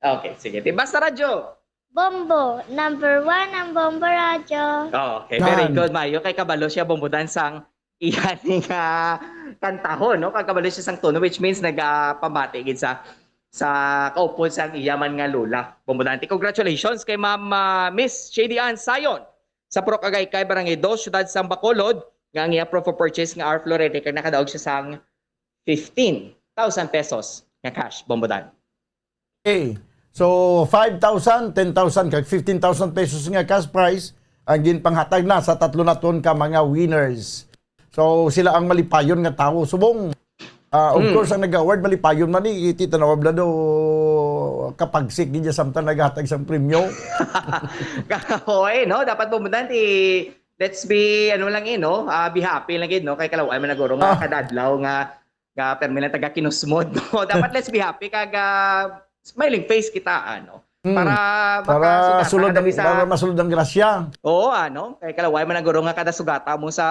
Okay, sige. Di, basta radyo. Bombo, number one ang Bombo Radyo. Okay, very Yan. good, mayo. Kay kabalo siya, Bombo Dan, sang iya ni nga kantahon, no? Kag kabalo siya sang tono, which means nagapamati gid sa, sa kaupod sang iya man nga lola. Bombo Dan, congratulations kay Ma'am, ah, Miss Shady Ann Sayon sa Purok Agaycay, Barangay Dos, Siyudad sang Bacolod, nga ang iya proof of purchase nga R Florete kag nakadaog siya sang fifteen thousand pesos nga cash, Bombo Dan. Okay. So, five thousand, ten thousand, kag fifteen thousand pesos nga cash prize ang ginpanghatag na sa tatlo naton ka mga winners. So, sila ang malipayon nga tawo. Subong, ah, of Mm. course, ang nag-award, malipayon man ni, iti tanaw bla do, kapagsik gid samtang naghatag sang premyo. Hoy, no? Dapat, Bombo Dan, ti, let's be, ano lang, eh, no? Ah, be happy lang gid, no? Kay kalaw-an man naguro nga Ah. kada adlaw nga, nga permi lang taga kinusmod, no? Dapat let's be happy kag, ah, smiling face kita, ano? Mm. Para Para makasugat masulod kada ang, isa. para masulod ang grasya. Oo, ano? Kay kalaw-an man naguro nga kada sugata mo sa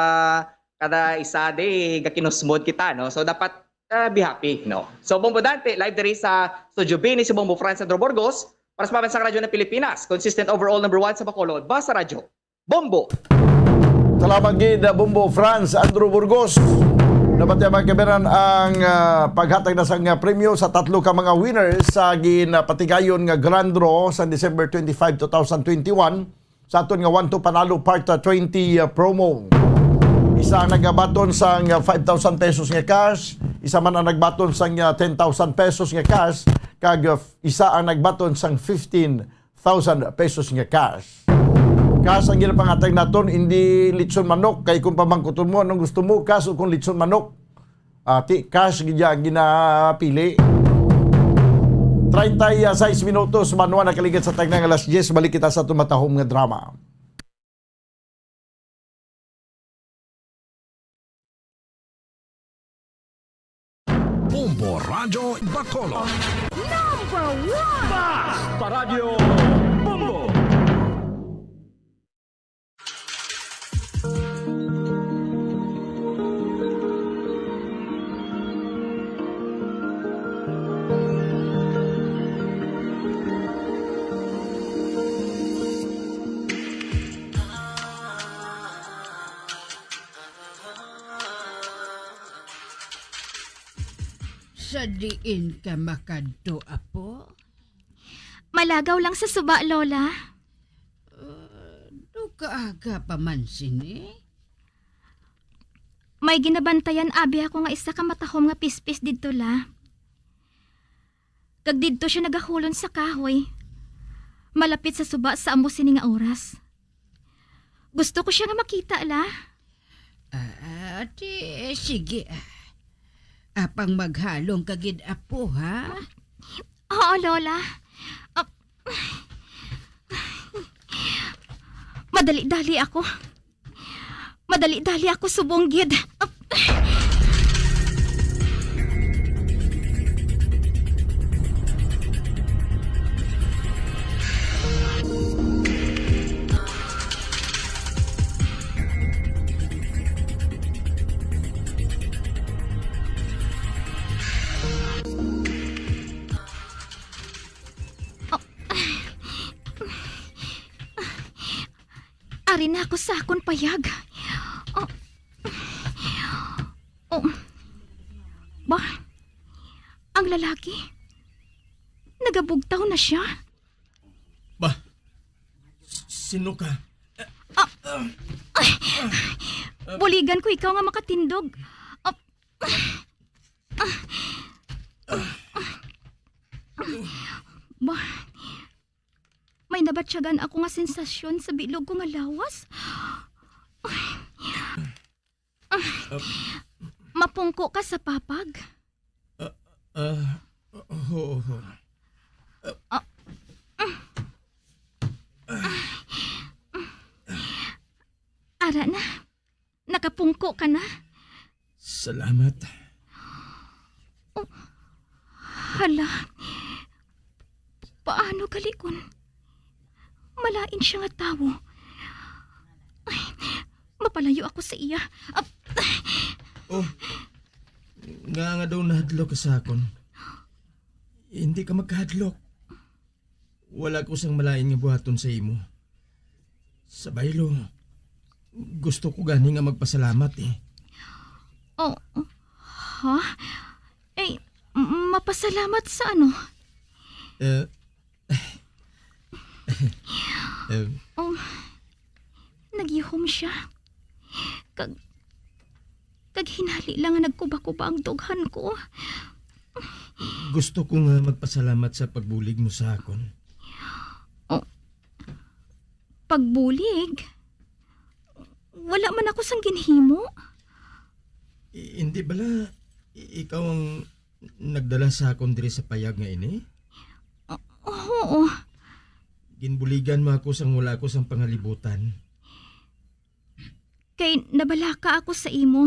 kada isa, di, gakinusmod kita, no? So, dapat, ah, be happy, no? So, Bombo Dante, live diri sa Studio B ni si Bombo Franz Andro Burgos, para sa Pambansang Radyo ng Pilipinas, consistent overall number one sa Bacolod, basta radyo. Bombo! Salamat gid, uh, Bombo Franz Andro Burgos. Nabati ang mga kababayan ang, uh, paghatag na sang, uh, premyo sa tatlo ka mga winners sa gin, uh, patigayon nga grand draw sa December twenty-five, two thousand twenty-one, sa aton nga One to Panalo Part, uh, twenty, uh, promo. Isa ang nagabaton sang, uh, five thousand pesos nga cash, isa man ang nagbaton sang, uh, ten thousand pesos nga cash, kag, uh, isa ang nagbaton sang fifteen thousand pesos nga cash. Cash ang ginapangatag naton, hindi litson manok. Kay kung pamangkuton mo, anong gusto mo, cash o kung litson manok? Ati, cash gid ang ginapili. Treinta y seis minutos, banwa na kaligad sa tagna nga alas diyes. Balik kita sa tumatahom nga drama. Bombo Radyo Bacolod. Number one! Basta Radyo Bombo! Sa diin ka makadto, apo? Malagaw lang sa suba, Lola. Uh, do kaaga pa man sini? May ginabantayan abi ako nga isa ka matahom nga pispis didto, La. Kag didto siya nagahulon sa kahoy, malapit sa suba sa amo sini nga oras. Gusto ko siya nga makita, La. Ah, di, sige, ah. Apang maghalong ka gid, apo, ha? Oo, Lola. Ah, madali-dali ako. Madali-dali ako subong gid. Ah. Ari na ako sa akon payag. Oh. Oh. Ba? Ang lalaki? Nagabugtaw na siya? Ba? S-, sino ka? Ah! Ay! Buligan ko ikaw nga makatindog. Ah! Ah! Ba? May nabatyagan ako nga sensasyon sa bilog ko nga lawas. Ah, mapungko ka sa papag? Ah, ah, oo, oo. Ah. Ara na. Nakapungko ka na. Salamat. Oh, hala. Paano gali kon malain siya nga tawo? Ay, mapalayo ako sa iya. Ah, Oh, nga nga daw nahadlok ka sa akon. Hindi ka magkahadlok. Wala ko sang malain nga buhaton sa imo. Sa baylo, gusto ko gani nga magpasalamat, eh. Oh, ha? Eh, m-, mapasalamat sa ano? Eh, eh, Oh, nagyuhom siya. Kag, kag hinali lang nga nagkuba-kuba ang dughan ko. Gusto ko nga magpasalamat sa pagbulig mo sa akon. Oh, pagbulig? Wala man ako sang ginhimo. I-, hindi bala i-, ikaw ang nagdala sa akon diri sa payag nga ini? Ah, oo. Ginbuligan mo ako sang wala ako sang pangalibutan. Kay nabalaka ako sa imo.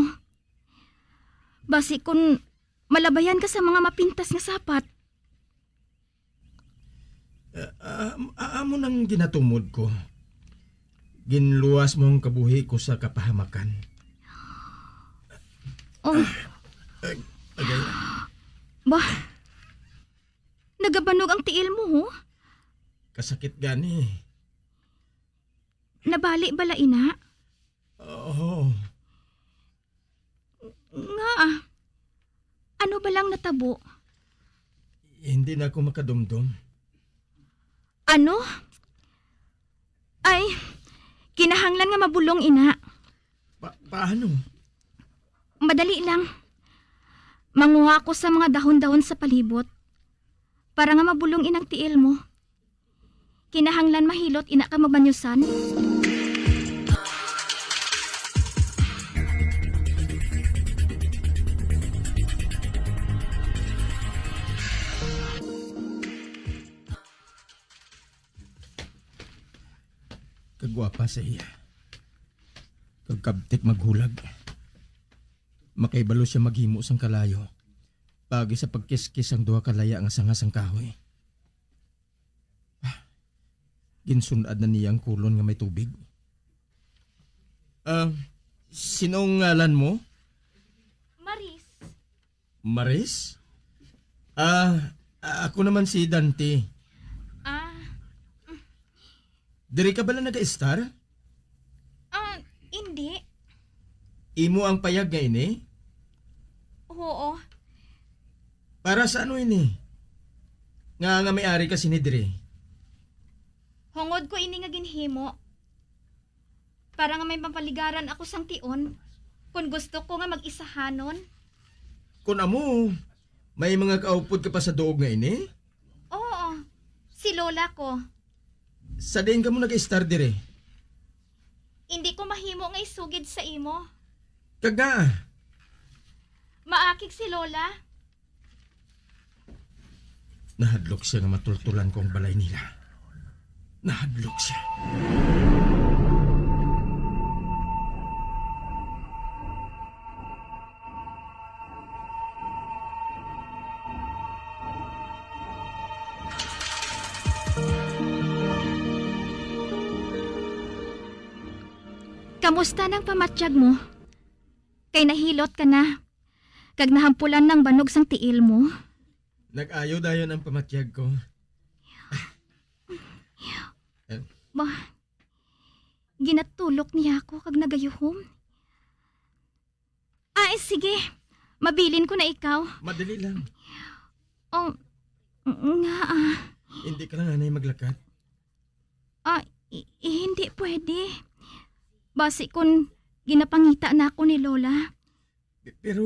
Basi kon malabayan ka sa mga mapintas nga sapat. Ah, ah, ah, amo nang ginatumod ko. Ginluwas mo ang kabuhi ko sa kapahamakan. Oh. Ah, ag-, agay. Ba, nagabanog ang tiil mo, ho? Kasakit gani. Nabali bala ina? Oo. Nga, ano ba lang natabo? Hindi na ako makadumdom. Ano? Ay, kinahanglan nga mabulong ina. Pa-, paano? Madali lang. Manguha ako sa mga dahon-dahon sa palibot para nga mabulong inang tiil mo. Kinahanglan mahilot ina ka mabanyusan. Kagwapa sa iya. Kagkabtik maghulag. Makahibalo siya maghimo sang kalayo. Paagi sa pagkiskis sang duha ka laya nga sanga sang kahoy. Ginsun-ad na niya ang kulon nga may tubig. Ah, sino ang ngalan mo? Maris. Maris? Ah, a-, ako naman si Dante. Ah. Diri ka bala nag-estar? Ah, hindi. Imo ang payag nga ini? Oo. Para sa ano ini? Nga, nga may ari ka sini diri? Hungod ko ini nga ginhimo. Para nga may mapaligaran ako sang tion, kung gusto ko nga mag-isahanon. Kun amo, may mga kaupod ka pa sa duog nga ini? Oo, si Lola ko. Sa diin kamo nag-estar diri? Indi ko mahimo nga isugid sa imo. Kag ngaa? Maakig si Lola. Nahadlok siya nga matultulan ko ang balay nila. Nahadlok siya. Kamusta nang pamatyag mo? Kay nahilot ka na, kag nahampulan ng banog sang tiil mo. Nag-ayo dayon ang pamatyag ko. Eh. Ba, ginatulok niya ako kag nagayuhom. Ay, sige. Mabilin ko na ikaw. Madali lang. Oh, nga, ah. Hindi ka lang anay maglakat? Ah, i-, i-, hindi pwede. Basi kun ginapangita na ako ni Lola. Pe-, pero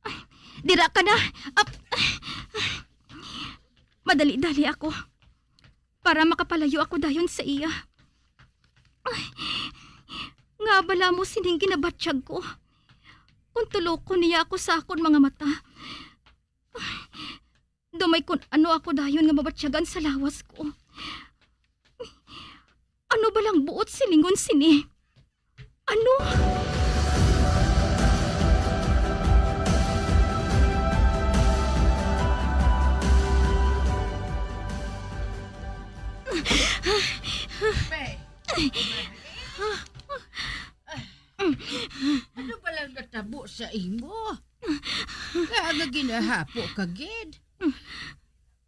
Ay, dira ka na. Ap-, madali-dali ako para makapalayo ako dayon sa iya. Ay, nga bala mo sining ginabatyag ko? Kung tulokon niya ako sa akon mga mata, Gamay kun ano ako dayon nga mabatyagan sa lawas ko. Ano ba lang buot silingon sini? Ano? Be, ano ba lang natabo sa imo? Kaya nga ginahapo ka gid.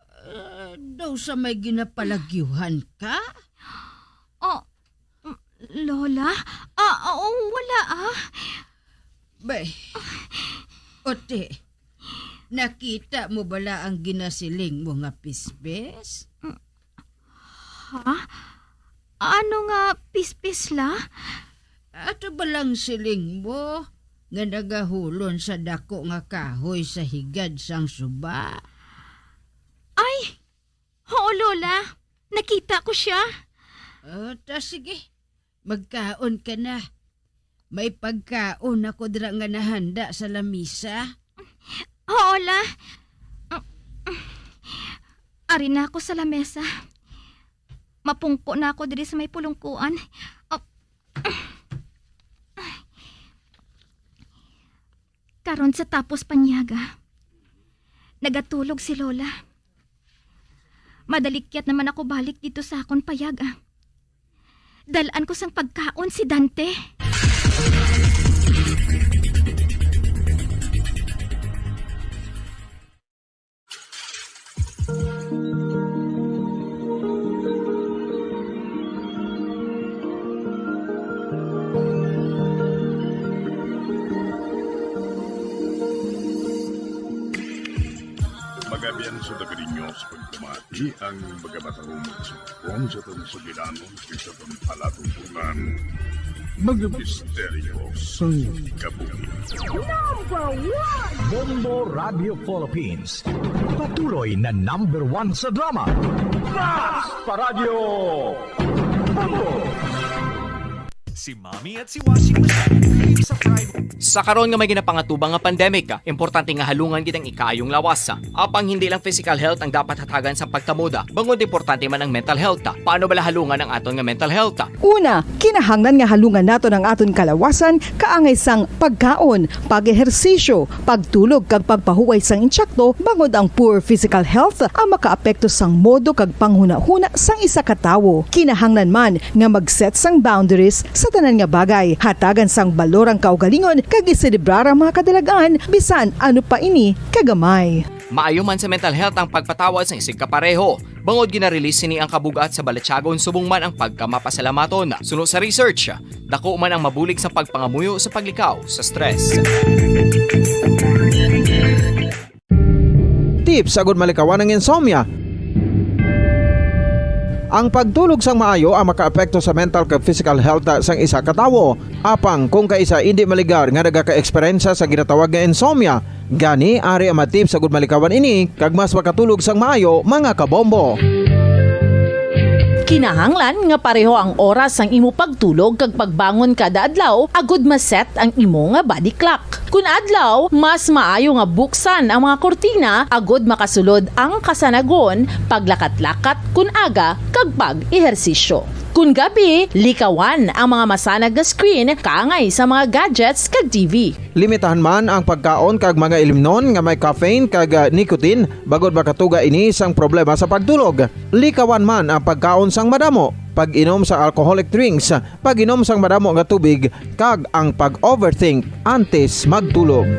Ah, daw sa may ginapalagyuhan ka? Oh, mm, Lola? Ah, oh, wala ah. Be, Ote, nakita mo bala ang ginasiling mo nga pispis? Ha? Ano nga pispis la? Ato balang siling mo nga nagahulon sa dako nga kahoy sa higad sang suba? Ay! Oo, Lola. Nakita ko siya. O, ta sige. Magkaon ka na. May pagkaon ako dira nga nahanda sa lamisa. Oo, La. Ari na ako sa lamesa. Mapungko na ako diri sa may pulungkuan. Oh. Karon sa tapos panyaga, nagatulog si Lola. Madalikyat naman ako balik dito sa akon payaga. Dal-an ko sang pagkaon si Dante. Magabian sa taga ninyo sa pagpamati ang mga matahumog sa Kung sa tong sugilanon, sa tong palatutunan, mga misteryo sang kabuhi. Number one! Bombo Radio Philippines. Patuloy na number one sa drama. Bas Paradyo! Bombo! Si Mommy at si Washing Machine sa Pride. Sa karon nga may ginapangatubang nga pandemic, importante nga halungan gid ang ikaayong lawas. Apang hindi lang physical health ang dapat hatagan sa pagtamod, bangod importante man ang mental health. Paano bala halungan ang aton nga mental health? Una, kinahanglan nga halungan naton ang aton kalawasan kaangay sang pagkaon, pag-ehersisyo, pagtulog kag pagpahuway sang insakto, bangod ang poor physical health ang makaapekto sang modo kag panghunahuna sang isa ka tawo. Kinahanglan man nga mag-set sang boundaries sa tanan nga bagay, hatagan sang balor ang kaugalingon kag iselebrar ang mga kadalag-an bisan ano pa ini kagamay. Maayo man sa mental health ang pagpatawad sang isigkapareho, bangod gina-release sini ang kabug-at sa balatyagon subong man ang pagkamapasalamaton. Suno sa research, dako man ang mabulig sa pagpangamuyo sa paglikaw sa stress. Tips agud malikawan ang insomnia. Ang pagtulog sang maayo ang makaapekto sa mental kag physical health sang isa ka tawo. Apang kung kaisa indi maligar nga nagaka-eksperyensya sa ginatawag nga insomnia, gani ari ang mga tips agud malikawan ini kag mas makatulog sang maayo, mga kabombo. Kinahanglan nga pareho ang oras sang imo pagtulog kag pagbangon kada adlaw agud ma-set ang imo nga body clock. Kun adlaw, mas maayo nga buksan ang mga kurtina agud makasulod ang kasanagon, paglakat-lakat kun aga, kag pag-ehersisyo. Kun gabi, likawan ang mga masanag nga screen kaangay sa mga gadgets kag T V. Limitahan man ang pagkaon kag mga ilimnon nga may caffeine kag, ah, nicotine bangod makatuga ini sang problema sa pagtulog. Likawan man ang pagkaon sang madamo, pag-inom sa alcoholic drinks, pag-inom sang madamo nga tubig, kag ang pag-overthink antes magtulog.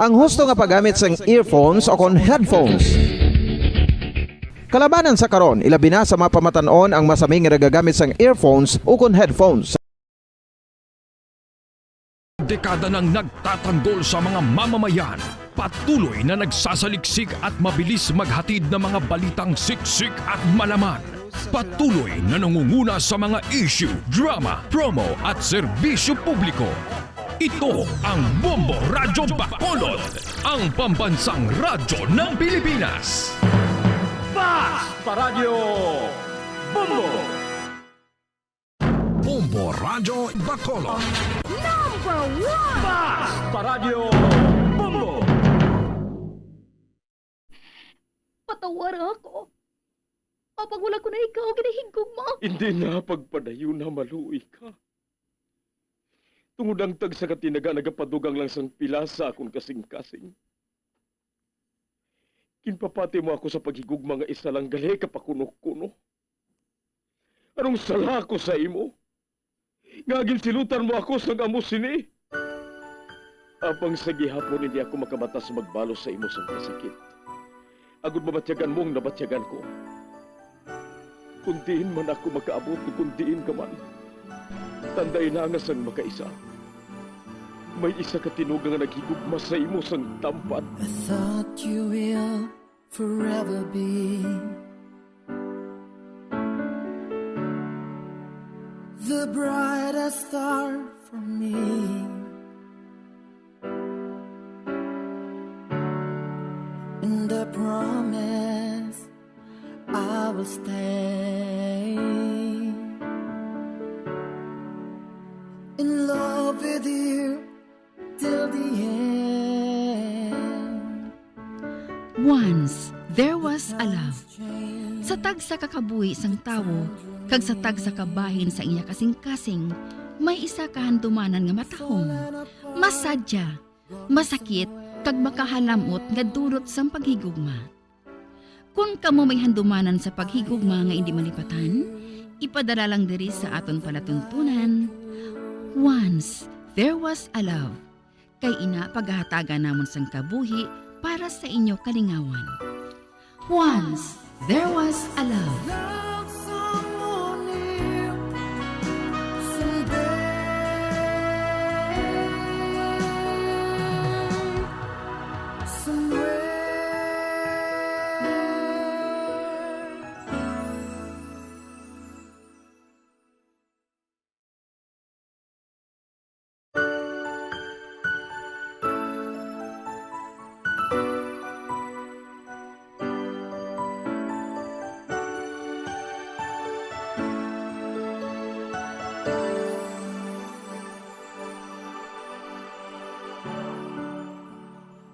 Ang husto nga paggamit sang earphones o kon headphones. Kalabanan sa karon, ilabi na sa mga pamatan-on ang masami nga nagagamit sang earphones ukon headphones. Dekada nang nagtatanggol sa mga mamamayan, patuloy na nagsasaliksik at mabilis maghatid ng mga balitang siksik at malaman. Patuloy na nangunguna sa mga issue, drama, promo at serbisyo publiko. Ito ang Bombo Radyo Bacolod, ang pambansang radyo ng Pilipinas. Fast Paradyo! Bombo! Bombo Radyo Bacolod. Number one! Basta Radyo Bombo! Patawara ako. Apang wala ko na ikaw ginahigugma. Hindi na pagpadayon na maluoy ka. Tungod ang tagsa ka tinaga nagapadugang lang sang pila sa akon kasing-kasing. Ginpapati mo ako sa paghigugma nga isa lang gali ka pakuno-kuno. Anong sala ko sa imo? Nga ginsilutan mo ako sang amo sini? Apang sa gihapon hindi ako makamata sa magbalos sa imo sang kasakit, agod mabatyagan mo ang nabatyagan ko. Kung diin man ako makaabot o kung diin ka man, tandai na nga sang makaisa, may isa ka tinuga nga naghigugma sa imo sang tampad. I thought you will forever be the brightest star for me. And I promise I will stay in love with you till the end. Once there was a love. Sa tagsa ka kabuhi sang tawo kag sa tagsa ka bahin sa iya kasing-kasing, may isa ka handumanan nga matahom, masadya, masakit, kag makahalamot nga dulot sang paghigugma. Kon kamo may handumanan sa paghigugma nga indi malipatan, ipadala lang diri sa aton palatuntunan, Once There Was a Love. Kay ina pagahatagan namon sang kabuhi para sa inyo kalingawan. Once There Was a Love. Love someone new someday, somewhere.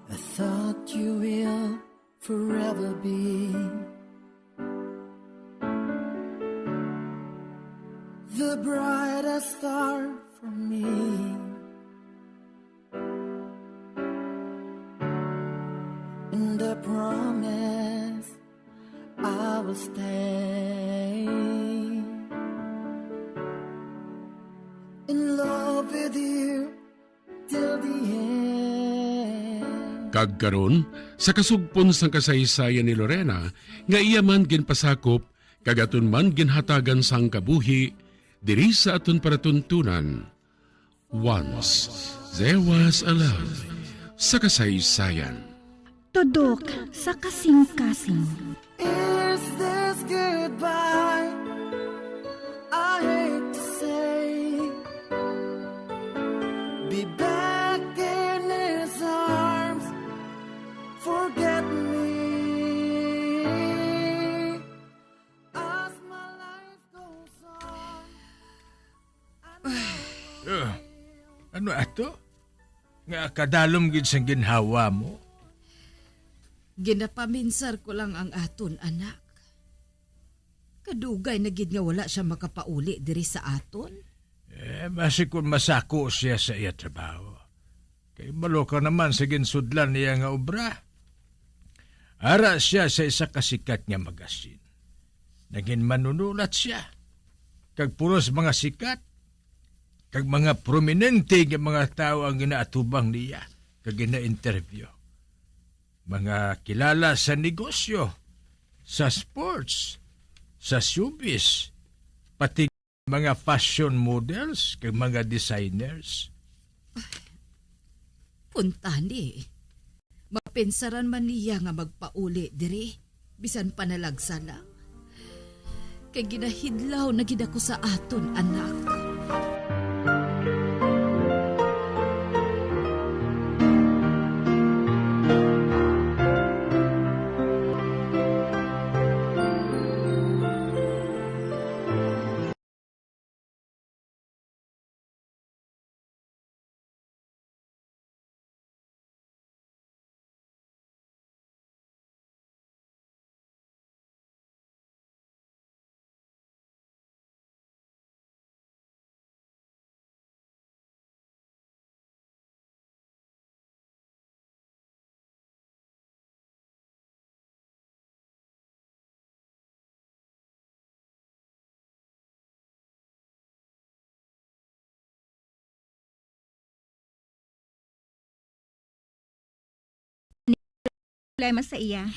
I thought you will forever be the brightest star for me. And I promise I will stay in love with you till the end. Kag karon, sa kasugpon sang kasaysayan ni Lorena, nga iya man ginpasakop, kag aton man ginhatagan sang kabuhi, diri sa aton palatuntunan, Once There Was a Love, sa kasaysayan. Tudok sa kasing-kasing. Is this goodbye? I hate to say. Be back in his arms. Forget me. As my life goes on. Ah, ano ato? Nga kadalom gid sang ginhawa mo? Ginapaminsar ko lang ang aton anak. Kadugay na gid nga wala sia makapauli diri sa aton. Eh, basi kon masako sia sa iya trabaho. Kay balo ka naman sa ginsudlan niya nga obra. Ara sia sa isa ka sikat nga magasin. Nagin manunulat sia. Kag puros mga sikat, kag mga prominente nga mga tawo ang ginaatubang niya, kag gina-interview. Mga kilala sa negosyo, sa sports, sa showbiz, pati mga fashion models, kag mga designers. Kuntani, mapinsaran man niya nga magpauli diri, bisan panalagsa lang. Kay ginahidlaw na gid ako sa aton anak. problema sa iya.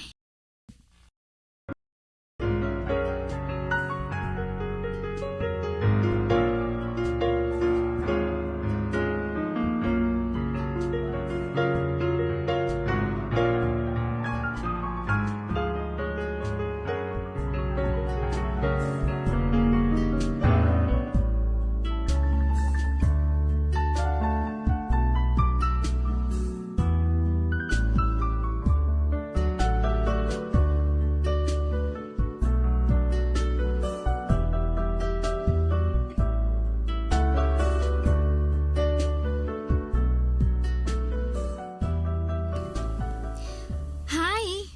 Hi!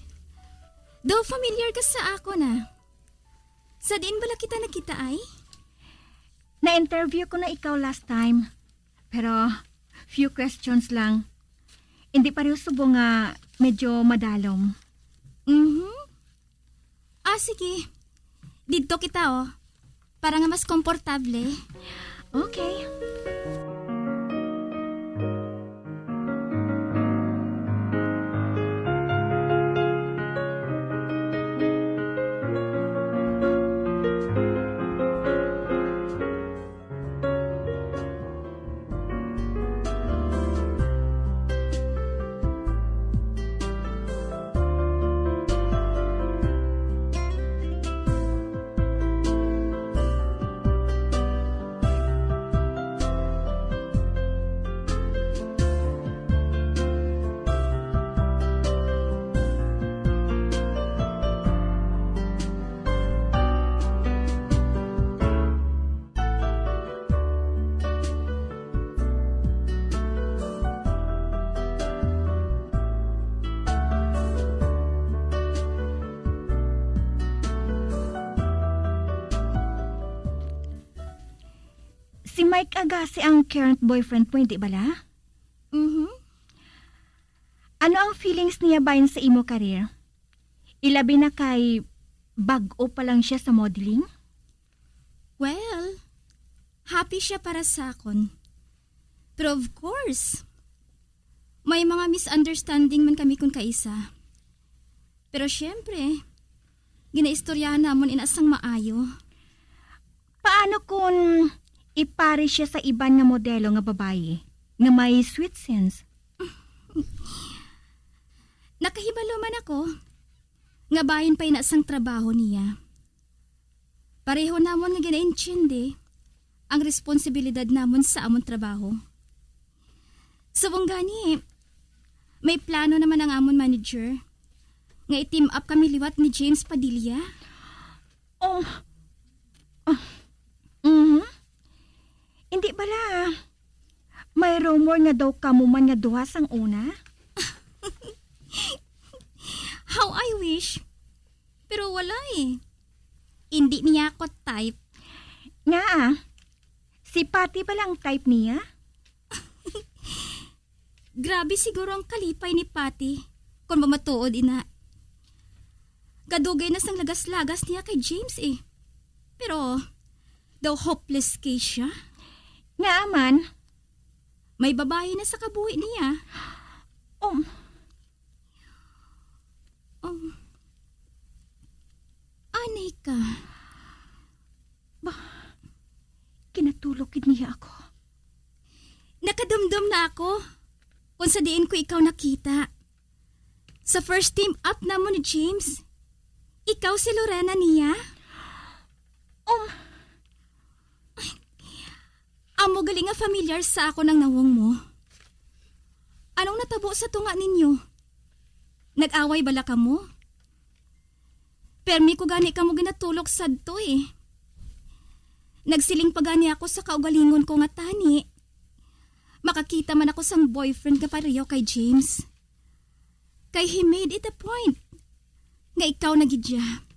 Daw familiar ka sa akon, ah. Sa diin bala kita nagkita, ay? Na-interview ko na ikaw last time. Pero few questions lang. Hindi pareho subong nga medyo madalom. Mhm. Ah, sige. Didto kita, oh. Para nga mas komportable. Okay. Si Mike Agassi ang current boyfriend mo, hindi bala? Mhm. Ano ang feelings niya bahin sa imo career? Ilabi na kay bag-o pa lang siya sa modeling? Well, happy siya para sa akon. Pero of course, may mga misunderstanding man kami kun kaisa. Pero siyempre, ginaistoryahan namon ina sang maayo. Paano kung ipari siya sa iban nga modelo nga babayi nga may sweet sense? Nakahibalo man ako nga bahin pa ina sang trabaho niya. Pareho namon nga ginaintindi ang responsibilidad namon sa amon trabaho. Subong gani, may plano naman ang amon manager nga i-team up kami liwat ni James Padilla. Oh, ah, mhm. Hindi bala. May rumor nga daw kamo man nga duha sang una? How I wish. Pero wala eh. Hindi niya ako type. Nga ah. Si Patty bala ang type niya? Grabe siguro ang kalipay ni Patty, kung mamatuod ina. Kadugay na sang lagas-lagas niya kay James eh. Pero, daw hopeless case siya. Nga man, may babayi na sa kabuhi niya. Um, Um, anay ka. Ba, kinatulog gid niya ako. Nakadumdom na ako kung sa diin ko ikaw nakita. Sa first team up namo ni James, ikaw si Lorena niya? Um, Amo gali nga familiar sa akon ang nawong mo. Anong natabo sa tunga ninyo? Nag-away bala kamo? Permi ko gani kamo ginatulok sadto eh. Nagsiling pa gani ako sa kaugalingon ko nga tani makakita man ako sang boyfriend nga pareho kay James. Kay he made it a point nga ikaw na gid siya.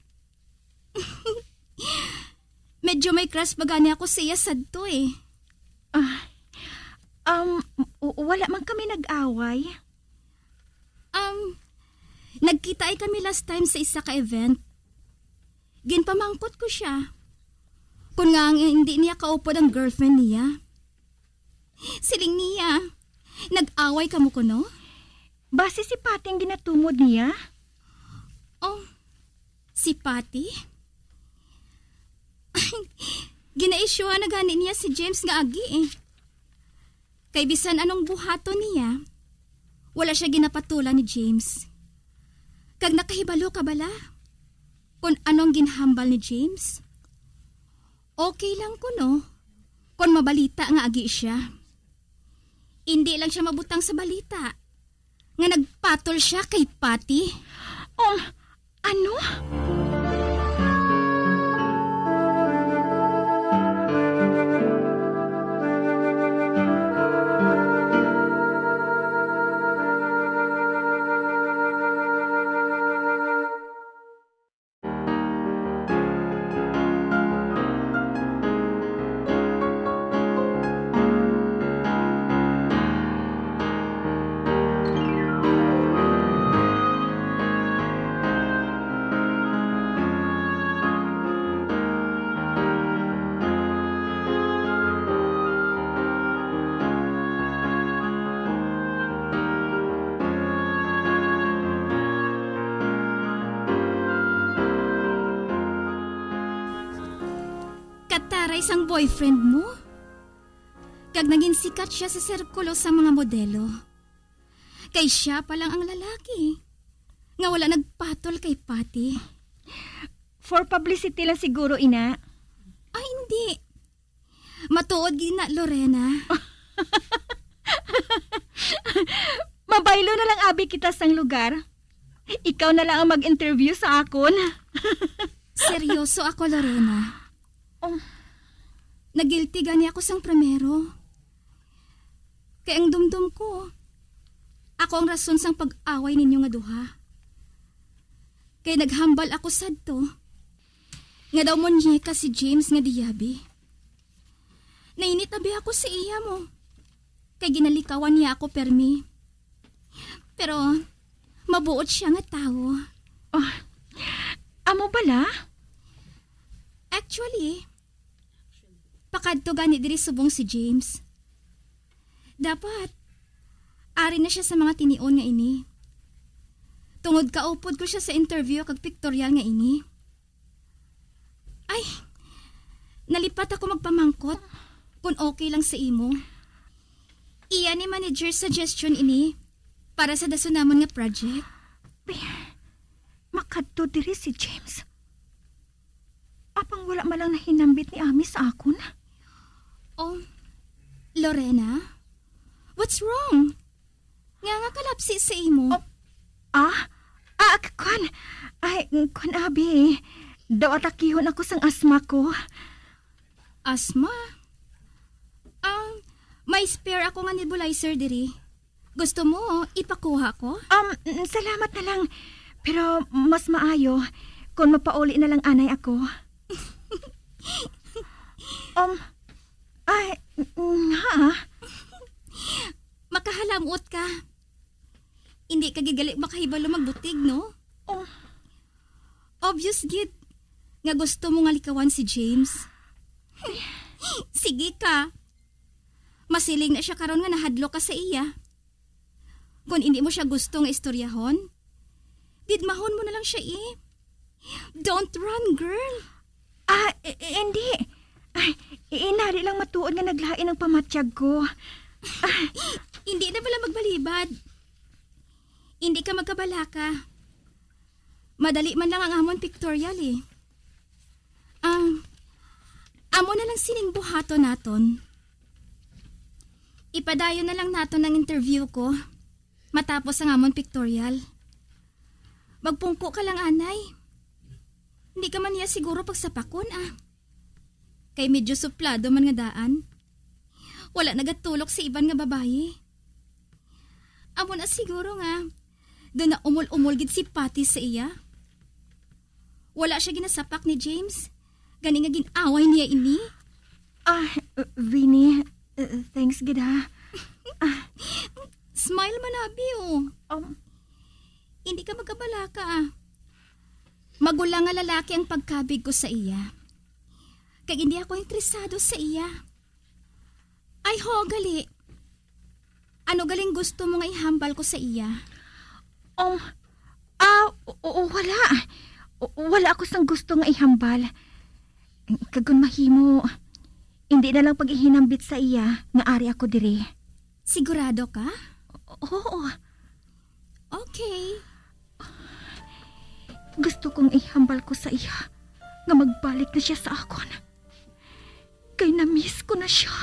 Medyo may crush pa gani ako sa iya sadto eh. Ah, um, w- wala man kami nag-away. Um, nagkita ay kami last time sa isa ka event. Ginpamangkot ko siya kung nga ang hindi niya kaupod ang girlfriend niya. Siling niya, nag-away kamo kuno? Basi si Patty ang ginatumod niya? Oh, si Patty? Ginaisyuhan na gani niya si James nga agi, eh. Kay bisan anong buhaton niya, wala siya ginapatulan ni James. Kag nakahibalo ka bala kon ano ang ginhambal ni James? Okay lang kuno kon mabalita nga agi siya. Indi lang siya mabutang sa balita nga nagpatol siya kay Patty. Um, ano? Kataray sang boyfriend mo? Kag naging sikat sia sa sirkulo sang mga modelo. Kay sia pa lang ang lalaki nga wala nagpatol kay Patty. For publicity lang siguro, ina. Ay, hindi. Matuod gid na, Lorena. Mabaylo na lang abi kita sang lugar. Ikaw na lang ang mag-interview sa akon. Seryoso ako, Lorena. Oh. Nagilti gani ako sang primero. Kay ang dumdom ko, ako ang rason sang pag-away ninyo nga duha. Kay naghambal ako sadto nga daw monyeka si James nga diyabi. Nainit abi ako sa iya mo. Kay ginalikawan niya ako permi. Pero mabuot sia nga tawo. Ah, amo bala? Actually, pakadto gani diri subong si James. Dapat ari na sia sa mga tinion nga ini. Tungod kaupod ko sia sa interview kag pictorial nga ini. Ay, nalipat ako magpamangkot kung okay lang sa imo. Iya ni manager suggestion ini para sa dason namon nga project. Makadto diri si James. Apang wala man lang nahinambit ni Ami sa akon. Oh, Lorena? What's wrong? Nga nga kalapsi sa imo? Oh, ah? Ah, k-, kwan. Ay, kwan, abi. Daw atakihon ako sang asma ko. Asma? Ah, may spare ako nga nebulizer diri. Gusto mo, ipakuha ko? Um, salamat na lang. Pero mas maayo kung mapauli na lang anay ako. Um, ay, nga. Makahalamot ka. Hindi ka gid gali makahibalo magbutig, no? Oh. Obvious gid nga gusto mo nga likawan si James. Sige ka. Masiling na siya karon nga nahadlok ka sa iya. Kung hindi mo siya gusto nga istoryahon, didmahon mo na lang siya, eh. Don't run, girl. Ah, i-, i-, hindi. Ay, i-, inali lang matuod nga naglain ang pamatyag ko. Hindi na bala magbalibad. Hindi ka magkabalaka. Madali man lang ang amon pictorial, eh. Ah, amo na lang sining buhaton naton. Ipadayon na lang naton ang interview ko matapos ang amon pictorial. Magpungko ka lang, anay. Hindi ka man niya siguro pagsapakon, ah. Kay medyo suplado man nga daan. Wala nagatulok si iban nga babayi. Amo na siguro nga doon na umol-umol gid si Patty sa iya. Wala siya ginasapak ni James. Gani nga gin-away niya ini. Ah, Winnie, uh, thanks gid, ha. Ah. Smile man, abi, oh. Um, Hindi ka magkabalaka, ah. Magulang nga lalaki ang pagkabig ko sa iya. Kag hindi ako interesado sa iya. Ay, ho, gali. Ano galing gusto mo nga ihambal ko sa iya? Um, ah, o, o, wala. O, wala ako sang gusto nga ihambal. Kag kon mahimo, hindi na lang pag-ihinambit sa iya nga ari ako diri. Sigurado ka? Oo. Okay. Gusto kong ihambal ko sa iya nga magbalik na siya sa akon. Kay na-miss ko na siya.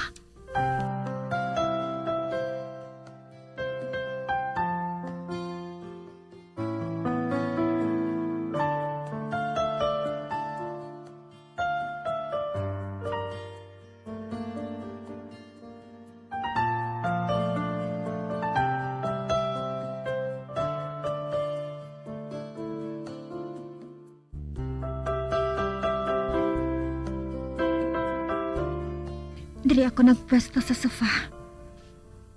Diri ako nagpwesto sa sofa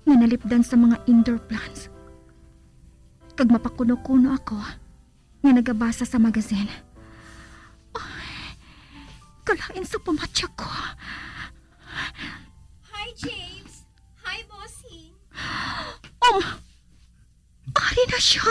nga nalipdan sa mga indoor plants, kag mapakuno-kuno ako nga nagabasa sa magazine. Ay, kalain sa pamatya ko. Hi, James. Hi, Bossing. Um, ari na siya.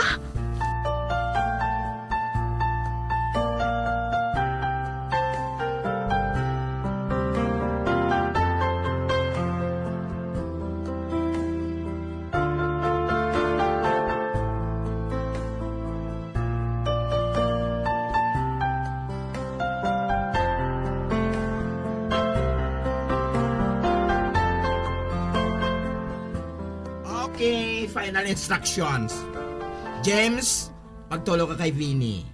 Okay, final instructions. James, magtulo ka kay Vinny.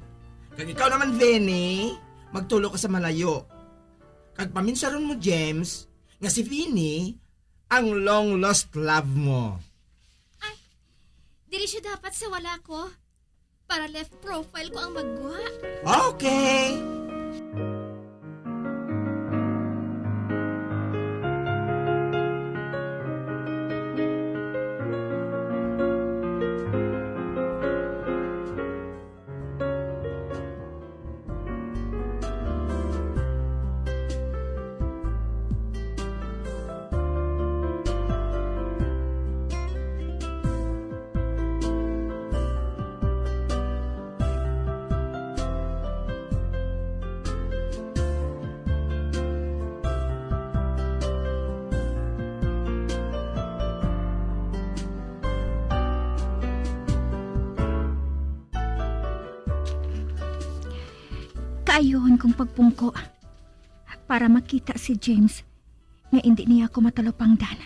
Kag ikaw naman, Vinny, magtulo ka sa malayo. Kag paminsaron mo, James, nga si Vinny ang long lost love mo. Ay, diri siya dapat sa wala ko. Para left profile ko ang magbuha. Okay. Kaayuhon kong pagpungko para makita si James nga indi niya ako matalupangdan.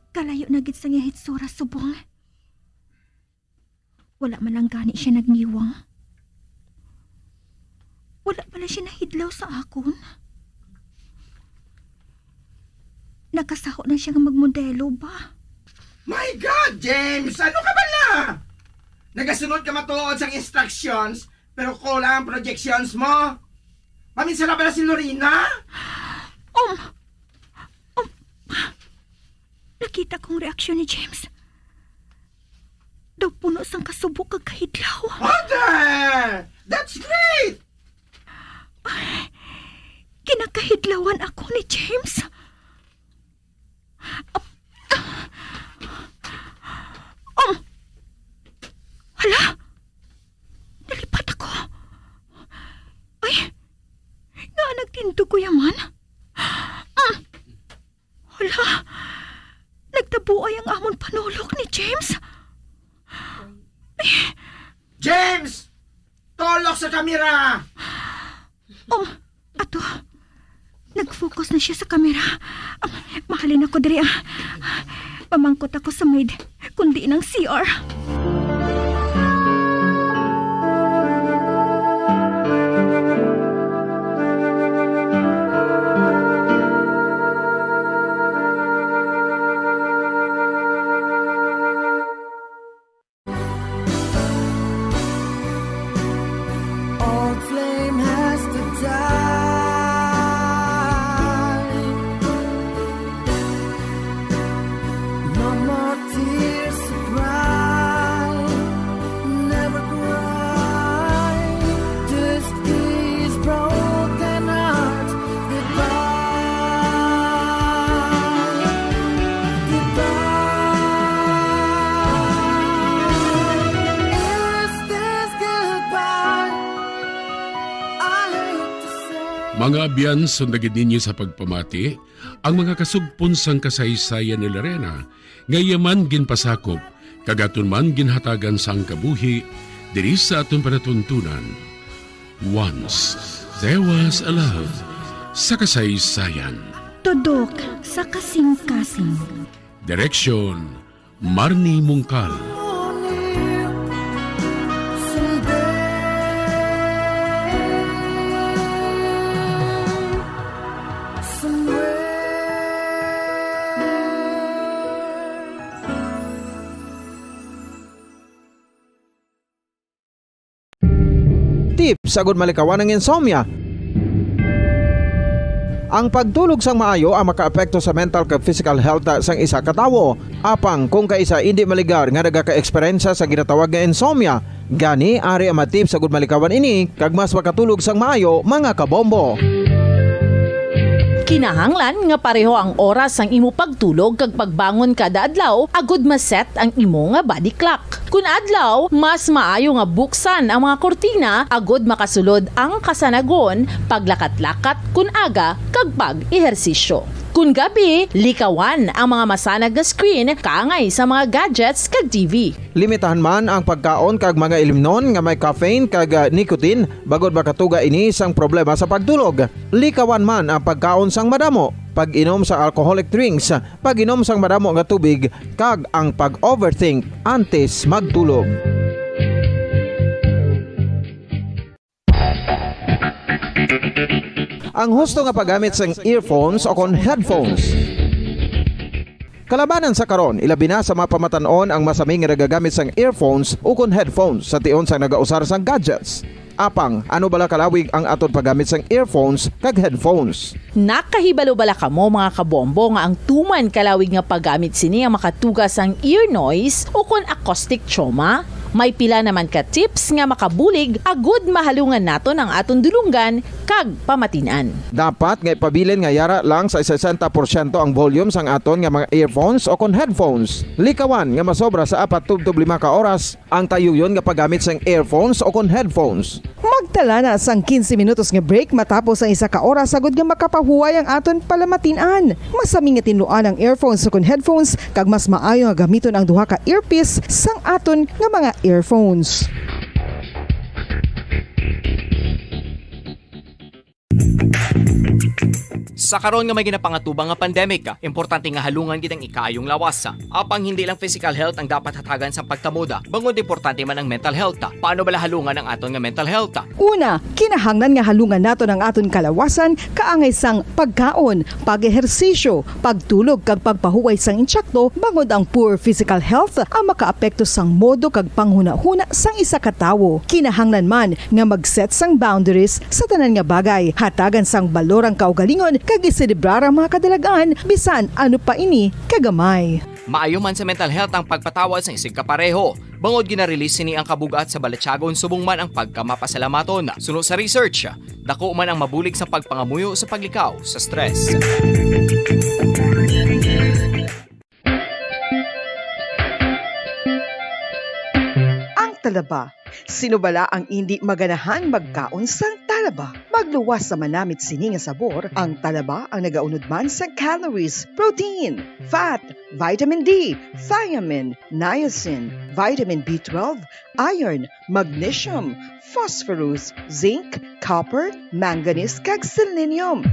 Kalayo na gid sa iya hitsura subong. Wala man lang gani siya nagngiwang. Wala pala siya nahidlaw sa akon. Nakasaho na siya nga magmodelo ba? My God, James! Ano ka bala? Nagasunod ka matuod sang instructions, pero kulang ang projections mo. Maminsara bala si Lorena? Um, um, nakita ko ang reaksyon ni James. Daw puno sang kasubo kag kahidlaw. Order! That's great! Ay, kinakahidlawan ako ni James. Um, hala! Nalipat ako. Ay, nga nagtindog ko yaman. Um, hala! Nagtabuay ang amon panulok ni James. James! Tulok sa kamera! Oh, ato. Nag-focus na siya sa kamera. Ah, mahalin ako diri, ah. Pamangkot ako sa maid, kundi nang C R. Old flame has to die. No more tears to cry. Mga abyan, sunda gid ninyo sa pagpamati ang mga kasugpon sang kasaysayan ni Lorena, nga iya man ginpasakop, kag aton man ginhatagan sang kabuhi diri sa aton palatuntunan. Once There Was a Love sa kasaysayan. Tudok sa kasingkasing. Direksyon, Marnie Mungkal. Tips agud malikawan ang insomnia. Ang pagtulog sang maayo ang makaapekto sa mental kag physical health sang isa ka tawo. Apang kung kaisa indi maligar nga nagaka-eksperyensya sa ginatawag nga insomnia, gani ari ang mga tips agud malikawan ini kag mas makatulog sang maayo, mga kabombo. Kinahanglan nga pareho ang oras sang imo pagtulog kag pagbangon kada adlaw agud ma-set ang imo nga body clock. Kun adlaw, mas maayo nga buksan ang mga kurtina agud makasulod ang kasanagon, paglakat-lakat kun aga, kag pag-ehersisyo. Kun gabi, likawan ang mga masanag nga screen kaangay sa mga gadgets kag T V. Limitahan man ang pagkaon kag mga ilimnon nga may caffeine kag, ah, nicotine, bangod makatuga ini sang problema sa pagtulog. Likawan man ang pagkaon sang madamo, pag-inom sa alcoholic drinks, pag-inom sang madamo nga tubig, kag ang pag-overthink antes magtulog. Ang husto nga paggamit sang earphones o kon headphones. Kalabanan sa karon, ilabi na sa mga pamatan-on ang masami nga nagagamit sang earphones o kon headphones sa tion sang nagausar sang gadgets. Apang, ano bala kalawig ang aton paggamit sang earphones kag headphones? Nakahibalo bala kamo, mga kabombo, nga ang tuman kalawig nga paggamit sini ang makatuga sang ear noise o kon acoustic trauma? May pila naman ka tips nga makabulig agud mahalungan naton ang aton dulonggan kag pamatin-an. Dapat nga ipabilin nga yara lang sa sesenta porsyento ang volume sang aton nga mga earphones o kon headphones. Likawan nga masobra sa apat tubtob lima ka oras ang tayuyon nga paggamit sang earphones o kon headphones. Magtala na sang quince minutos nga break matapos ang isa ka oras, agud nga makapahuway ang aton palamatin-an. Masami nga tinluan ang earphones o kon headphones, kag mas maayo nga gamiton ang duha ka earpiece sang aton nga mga earphones. Sa karon nga may ginapangatubang nga pandemic, importante nga halungan gid ang ikaayong lawas. Apang hindi lang physical health ang dapat hatagan sa pagtamod, bangod importante man ang mental health. Paano bala halungan ang aton nga mental health? Una, kinahanglan nga halungan naton ang aton kalawasan kaangay sang pagkaon, pag-ehersisyo, pagtulog kag pagpahuway sang insakto, bangod ang poor physical health ang makaapekto sang modo kag panghunahuna sang isa ka tawo. Kinahanglan man nga mag-set sang boundaries sa tanan nga bagay, hatagan sang balor ang kaugalingon kag iselebrar ang mga kadalagan, bisan ano pa ini kagamay. Maayo man sa mental health ang pagpatawad sang isigkapareho, bangod gina-release sini ang kabug-at sa balatyagon subong man ang pagkamapasalamaton. Suno sa research, dako man ang mabulig sa pagpangamuyo sa paglikaw sa stress. Ang talaba. Sino bala ang indi maganahan magkaon sang talaba? Magluwas sa manamit sini nga sabor, ang talaba ang nagaunod man sa calories, protein, fat, vitamin D, thiamine, niacin, vitamin B twelve, iron, magnesium, phosphorus, zinc, copper, manganese, kag selenium.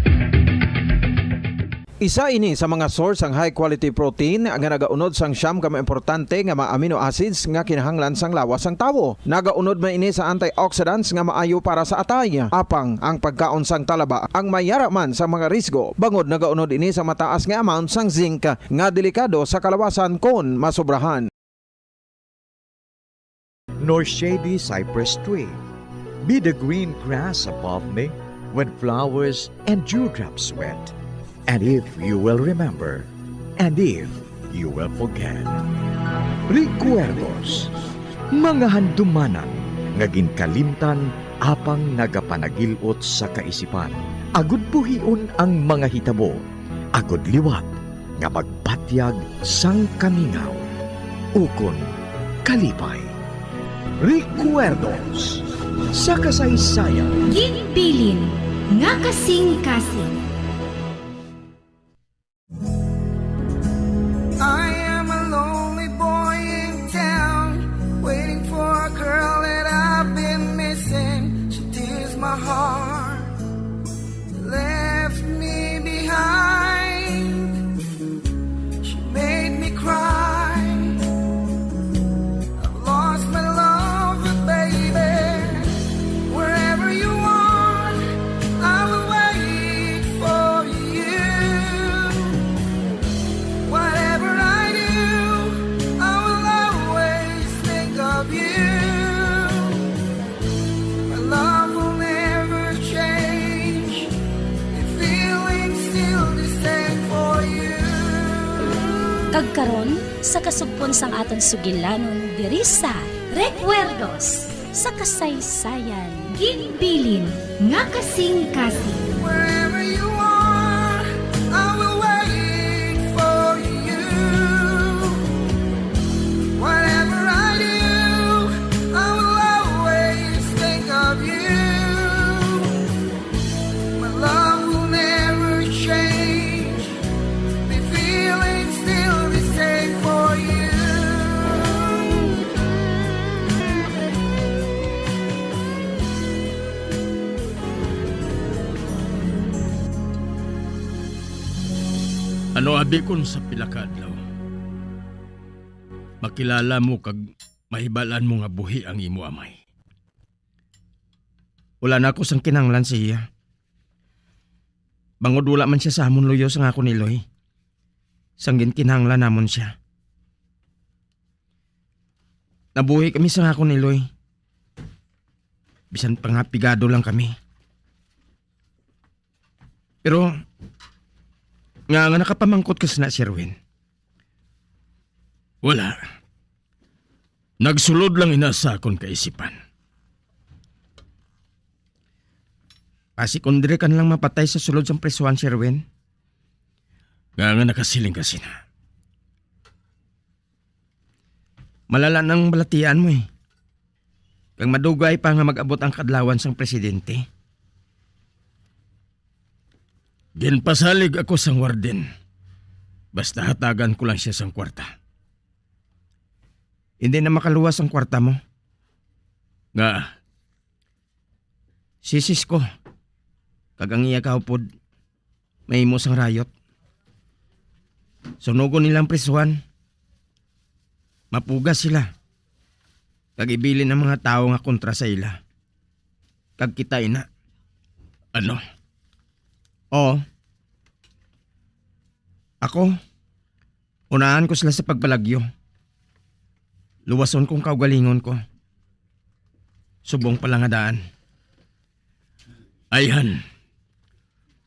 Isa ini sa mga source sang high quality protein nga nagaunod sang siyam ka mga importante nga mga amino acids nga kinahanglan sang lawas sang tawo. Nagaunod man ini sa antioxidants nga maayo para sa atay. Apang ang pagkaon sang talaba ang mayara man sa mga risgo, bangod nagaunod ini sa mataas nga amount sang zinc nga delikado sa kalawasan kon masobrahan. Nor shady cypress tree, be the green grass above me, when flowers and dewdrops wet, and if you will remember, and if you will forget. Recuerdos, mga handumanan nga ginkalimtan apang nagapanagil-ot sa kaisipan, agud buhion ang mga hitabo, agud liwat nga magbatyag sang kamingaw ukon kalipay. Recuerdos sa kasaysayan. Ginbilin Nga kasing-kasing. I am a lonely boy in town, waiting for a girl that I've been missing. She tears my heart, left me behind. She made me cry. I've lost my love, but baby, wherever you are, I will wait for you. Whatever I do, I will always think of you. My love will never change. The feeling's still the same for you. Kag karon, sa kasugpon sang aton sugilanon diri sa Recuerdos sa Kasaysayan. Ginbilin nga kasing-kasing. Wherever you are, I will wait for you. Whatever I do, I will always think of you. My love will never change. The feeling's still the same for you. Ano abi kon sa pila ka adlaw makilala mo kag mahibal-an mo nga buhi ang imo amay? Wala na ako sang kinahanglan sa iya. Bangod wala man sia sa amon luyo sang akon iloy, sang ginkinahanglan namon sia. Nabuhi kami sang akon iloy, bisan pa nga pigado lang kami. Pero, nga nga nakapamangkot ka sina, Sherwin? Wala. Nagsulod lang ina sa akon kaisipan. Basi kon diri ka na lang mapatay sa sulod sang prisuhan, Sherwin. Nga nga nakasiling ka sina. Malala nang balatian mo, eh. Kag madugay pa nga mag-abot ang kadlawan sang presidente. Ginpasalig ako sang warden. Basta hatagan ko lang sia sang kwarta. Hindi na makaluwas ang kwarta mo. Nga, si Cisco, kag ang iya kaupod, mahimo sang riot. Sunugon nila ang prisuhan. Mapugas sila. Kag ibilin ang mga tawo nga kontra sa ila. Kag kita ina. Ano? Oo. Ako, unahan ko sila sa pagpalagyo. Luwason kong kaugalingon ko. Subong pa lang nga daan. Ayhan,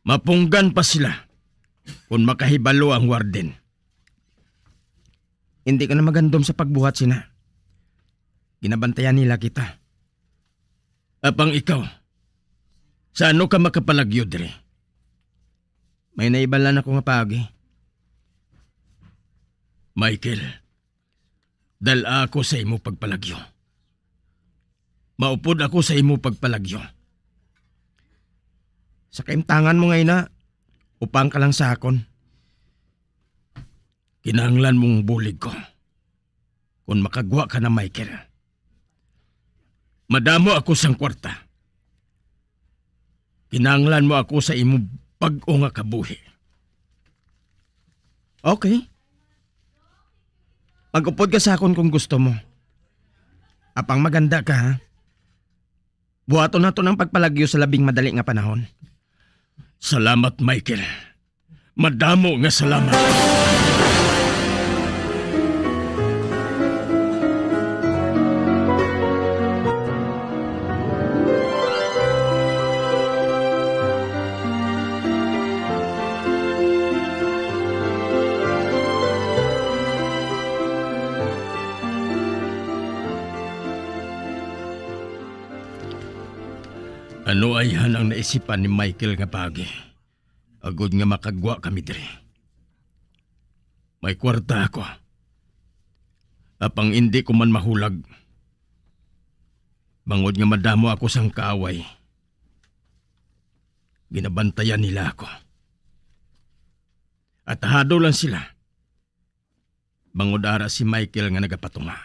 mapunggan pa sila kon makahibalo ang warden. Hindi ka na magandom sa pagbuhat sina. Ginabantayan nila kita. Apang ikaw, sa ano ka makapalagyo diri? May naibalan ako nga paagi. Michael, dal-a ako sa imo pagpalagyo. Maupod ako sa imo pagpalagyo. Sa kaimtangan mo nga ina, upang ka lang sa akon. Kinahanglan mong bulig ko. Kon makagwa ka na, Michael, madamo ako sang kwarta. Kinahanglan mo ako sa imo bag-o nga kabuhi. Okay. Mag-upod ka sa akon kung gusto mo. Apang maganda ka, ha? Buhaton naton ang pagpalagyo sa labing madali nga panahon. Salamat, Michael. Madamo nga salamat. Ano ayhan ang naisipan ni Michael nga paagi, agod nga makagwa kami diri? May kwarta ako. Apang indi ko man mahulag, bangod nga madamo ako sang kaaway. Ginabantayan nila ako. Atahado lang sila, bangod ara si Michael nga nagapatunga.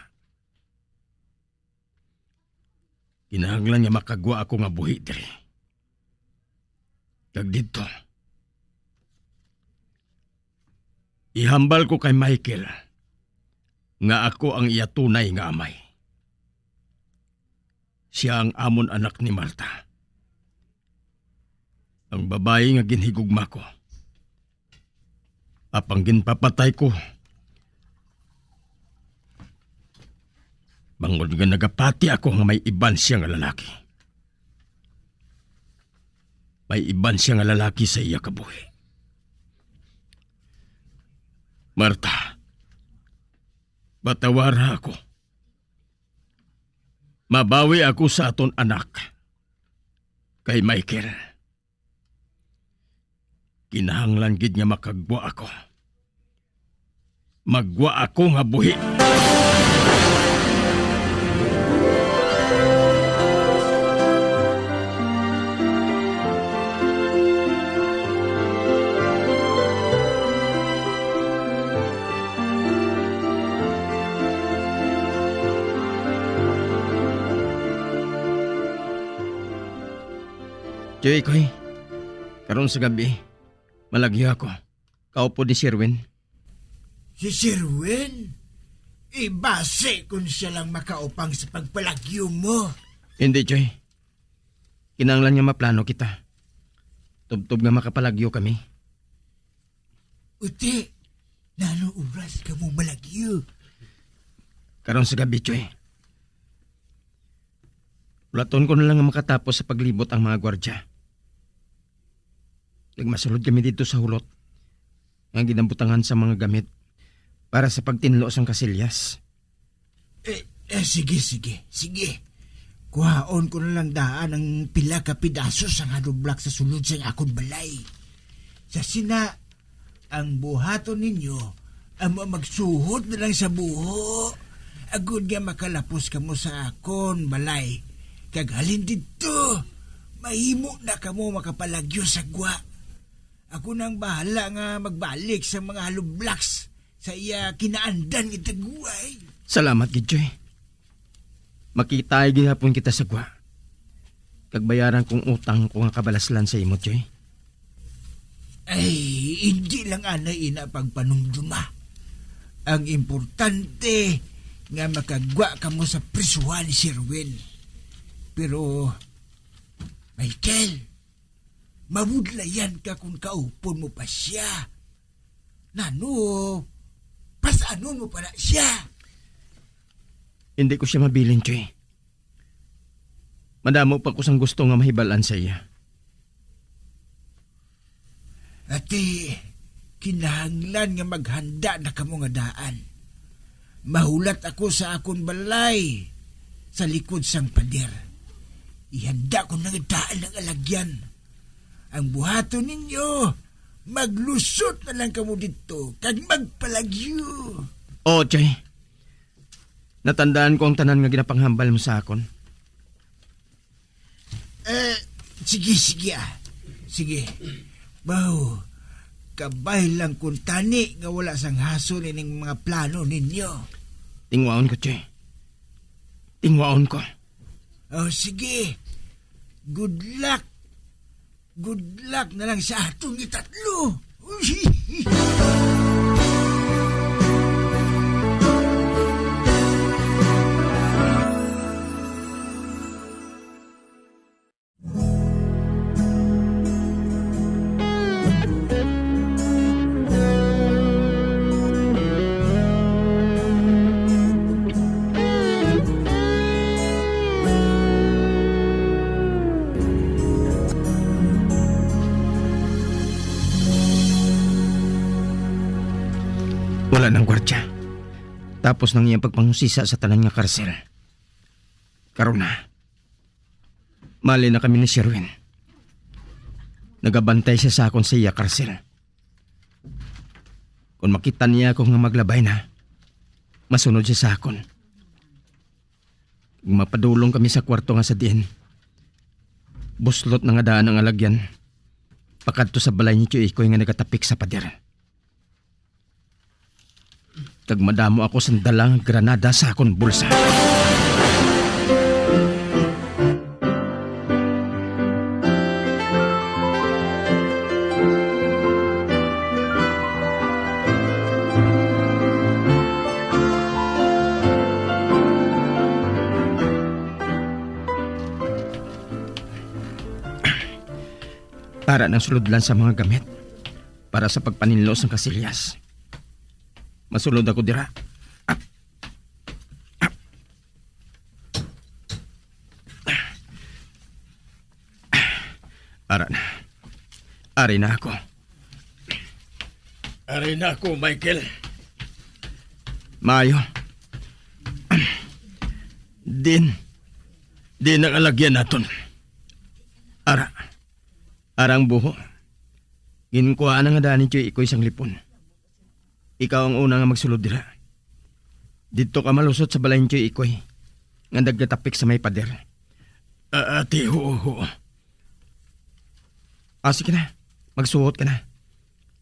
Kinahanglan nga makagwa ako nga buhi diri. Kag didto, ihambal ko kay Michael nga ako ang iya tunay nga amay. Sia ang amon anak ni Marta, ang babayi nga ginhigugma ko. Apang ginpapatay ko, bangod nga nagapati ako nga may iban siya nga lalaki. May iban siya nga lalaki sa iya kabuhi. Marta, patawara ako. Mabawi ako sa aton anak, kay Michael. Kinahanglan gid nga makagwa ako. Magwa ako nga buhi. Joy, Koy, karon sa gabi, malagyo ako. Kaupod ni Sherwin. Si Sherwin? Ibasi kung siya lang makaupang sa pagpalagyo mo. Hindi, Joy. Kinahanglan nga maplano kita. Tubtob nga makapalagyo kami. Uti, nano oras kamo malagyo? Karon sa gabi, Choy. Ulaton ko na lang nga makatapos sa paglibot ang mga gwardya. Nagmasulod kami dito sa hulot nga ginabutangan sa mga gamit para sa pagtinlo sang kasilyas. Eh, eh, sige, sige, sige. Kuhaon ko na lang daan ang pila ka pidaso sang hollow block sa sulod sang akon balay. Sa sina, ang buhaton ninyo amo magsuhot na lang sa buho, agod nga makalapos kamo sa akon balay. Kag halin didto, mahimo na kamo makapalagyo sa gwa. Ako nang bahala nga magbalik sa mga hollow blocks sa iya kinaandan nga dagway. Salamat gid, Choy. Makitay gihapon kita sa gwa. Kag bayaran kong utang ko nga kabalaslan sa imo, Choy. Ay, hindi lang anay ina pagpanumduma. Ang importante nga makagwa kamo sa prisuhan ni Sherwin. Pero, Michael, mabudlayan ka kung kaupon mo pa sia. Nano, pas-anon mo pa na sia? Hindi ko sia mabilin, Choy. Madamo pa ko sang gusto nga mahibal-an sa iya. Ati, kinahanglan nga maghanda na kamo nga daan. Mahulat ako sa akon balay, sa likod sang pader. Ihanda ko na nga daan ang alagyan. Ang buhaton ninyo, maglusot na lang kamo didto kag magpalagyo. Oo, Choy. Natandaan ko ang tanan nga ginapanghambal mo sa akon. Eh, sige, sige, ah. Sige. Baw, kabay lang kuntani nga wala sang hason ining mga plano ninyo. Tingwaon ko, Choy. Tingwaon ko. Oh, sige. Good luck. Good luck na lang sa aton nga tatlo. Wala nang gwardya. Tapos nang iyang pagpanghusisa sa tanan nga karsel. Karon na. Mali na kami ni Sherwin. Nagabantay siya sa akon sa iya karsel. Kung makita niya ako nga maglabay na, masunod siya sa akon. Kung mapadulong kami sa kwarto nga sa diin, buslot na nga daan ang alagyan. pakadto sa balay ni Tio Ikoy nga nagatapik sa pader. Kag madamo ako sang dala nga granada sa akon bulsa. Ara na ang sulodlan sa mga gamit para sa pagpaninlo sang kasilyas. Masulod ako dira. Ara na. Ari na ako. Ari na ako, Michael. Maayo. Din. Din ang alagyan naton. Ara. Arang buho. Ginkuhaan na nga daan ni Tio Ikoy sang lipon. Ikaw ang una nga magsulod dira. Didto ka malusot sa balay ni Tio Ikoy, nga nagatapik sa may pader. Ah, ati, huo, huo. Ah, sige na. Magsuhot ka na.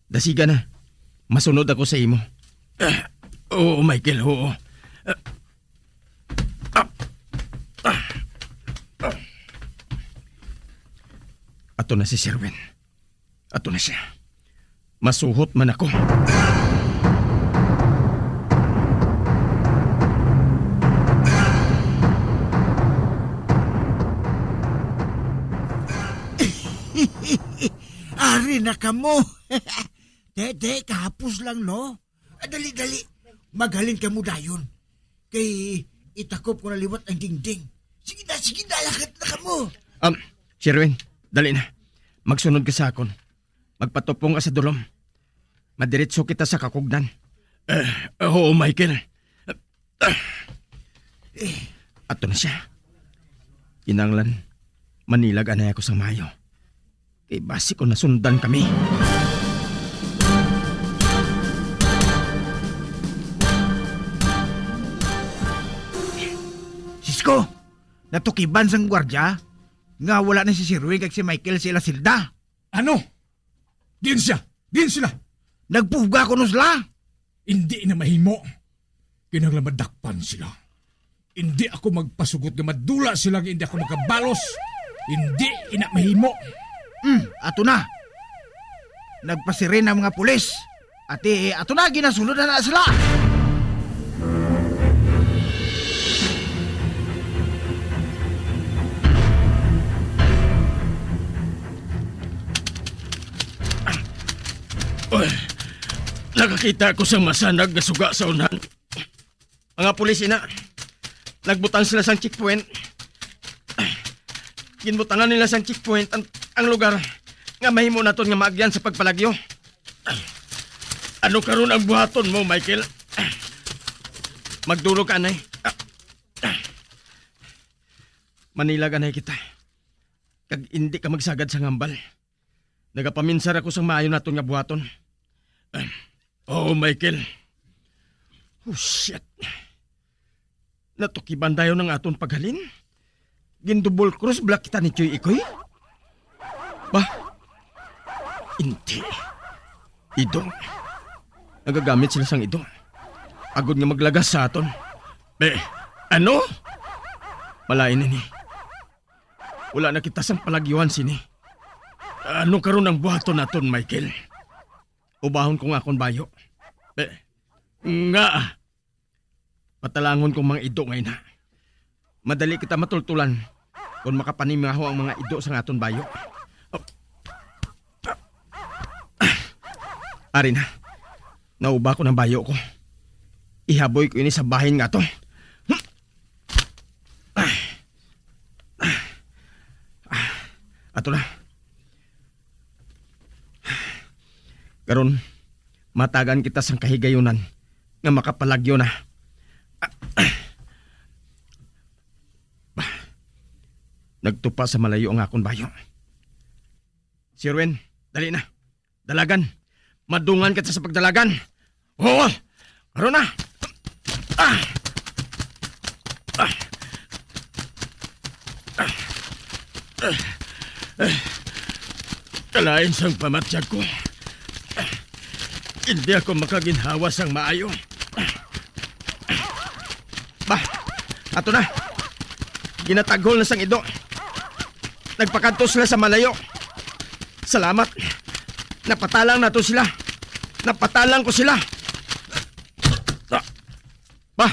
Dasiga na. Masunod ako sa imo. Ah, oo, Michael, oo. Ah, ah, ah, ah. Ato na si Sherwin. Ato na siya. Masuhot man ako. Ari na kamo. Dede, kahapos lang, no? Ah, dali, dali. Maghalin kamo dayon. Kay itakop ko na liwat ang dingding. Sige na, sige na, lakat na kamo. Um, Sherwin, dali na. Magsunod ka sa akon. Magpatupong ka sa dulom. Madiretso kita sa kakugnan. Eh, oo, Michael. Eh, ato na siya. Kinahanglan, manilag anay ako sa maayo. Kay basi ko nasundan kami. Sisko, natukiban sang gwardya nga wala na si Sherwin kag si Michael sa ila selda. Ano? Diin siya? Diin sila? Nagpuga kuno sila. Indi na mahimo. Kinahanglan madakpan sila. Indi ako magpasugot nga madula sila nga indi ako makabalos. Indi ina mahimo. Hmm, ato na. Nagpasirin ang mga pulis. Ati, ato na, ginasulod na na sila. Uy, nakakita ako sang masanag nga suga sa unahan. Mga pulis ina, nagbutang sila sang checkpoint. Ginbutangan nila sang checkpoint ang, ang lugar nga mahimo naton nga maagyan sa pagpalagyo. Ano karon ang buhaton mo, Michael? Magdulog ka, anay. Manilag anay kita. Kag indi ka magsagad sa hambal. Nagapaminsar ako sang maayo naton nga buhaton. Oh, Michael. Oh, shit. Natukiban dayon ang aton paghalin. Gin-double cross bala kita ni Tioy Ikoy? Ba? Hindi. Ido. Nagagamit sila sang ido. Agod nga maglagas sa aton. Eh, ano? Malain ini. Wala na kita sang palagyuhan sini. Ano karon ang buhaton naton, Michael? Ubahon ko nga akon bayo. Eh, nga, patalangon kong mga ido nga ina. Madali kita matultulan kon makapanimaho ang mga ido sa aton bayo. Ari na. Nauba ko ng bayo ko. Ihaboy ko ini sa bahin nga to. Ato na. Karon, matagan kita sang kahigayunan nga makapalagyo na. Bah, nagtupa sa malayo ang akon bayo. Sherwin, dali na. Dalagan. Madungan kita sa pagdalagan. Oo! Karon na! Ah! Ah! Ah! Ah! Ah! Kalain sang pamatyag ko. Hindi ako makaginhawa sang maayo. Ba, ato na. Ginataghol na sang ido. Nagpakadto sila sa malayo. Salamat. Napatalang nato sila. Napatalang ko sila. Ba,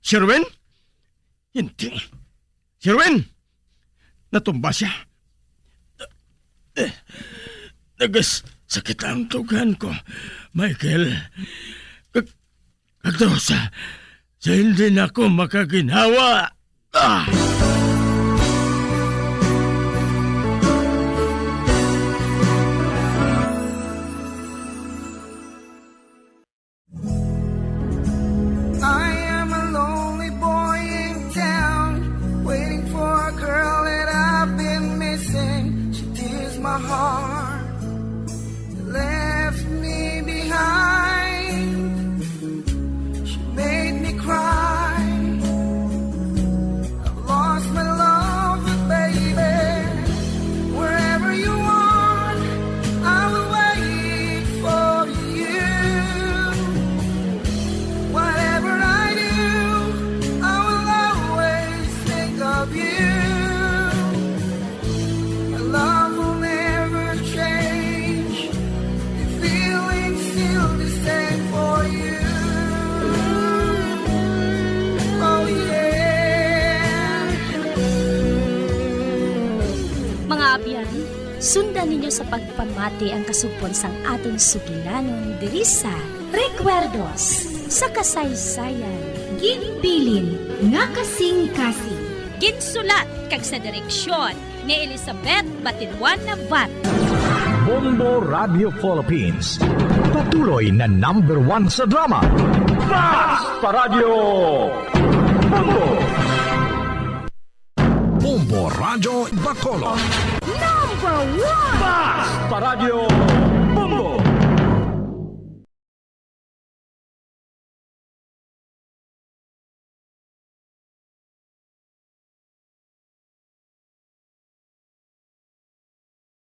Sherwin? Hindi. Sherwin! Natumba siya. Nagasakit ang dughan ko, Michael. Kag, kag daw sa, sa hindi na ako makaginhawa. Ah! I am a lonely boy in town, waiting for a girl that I've been missing. She tears my heart, left me behind. She made me cry. I've lost my love, but baby, wherever you are, I will wait for you. Whatever I do, I will always think of you. My love will never change. The feeling's still the same for you. Oh, yeah. Mga abyan, sundan ninyo sa pagpamati ang kasugpon sang aton sugilanon diri sa Recuerdos sa Kasaysayan. Ginbilin nga kasing-kasing. Ginsulat kag sa direksyon ni Elizabeth Batiluan Navarro. Bombo Radio Philippines, patuloy na number one sa drama. Basta Radyo Bombo! Bombo Radyo Bacolod. Number one! Basta Radyo Bombo!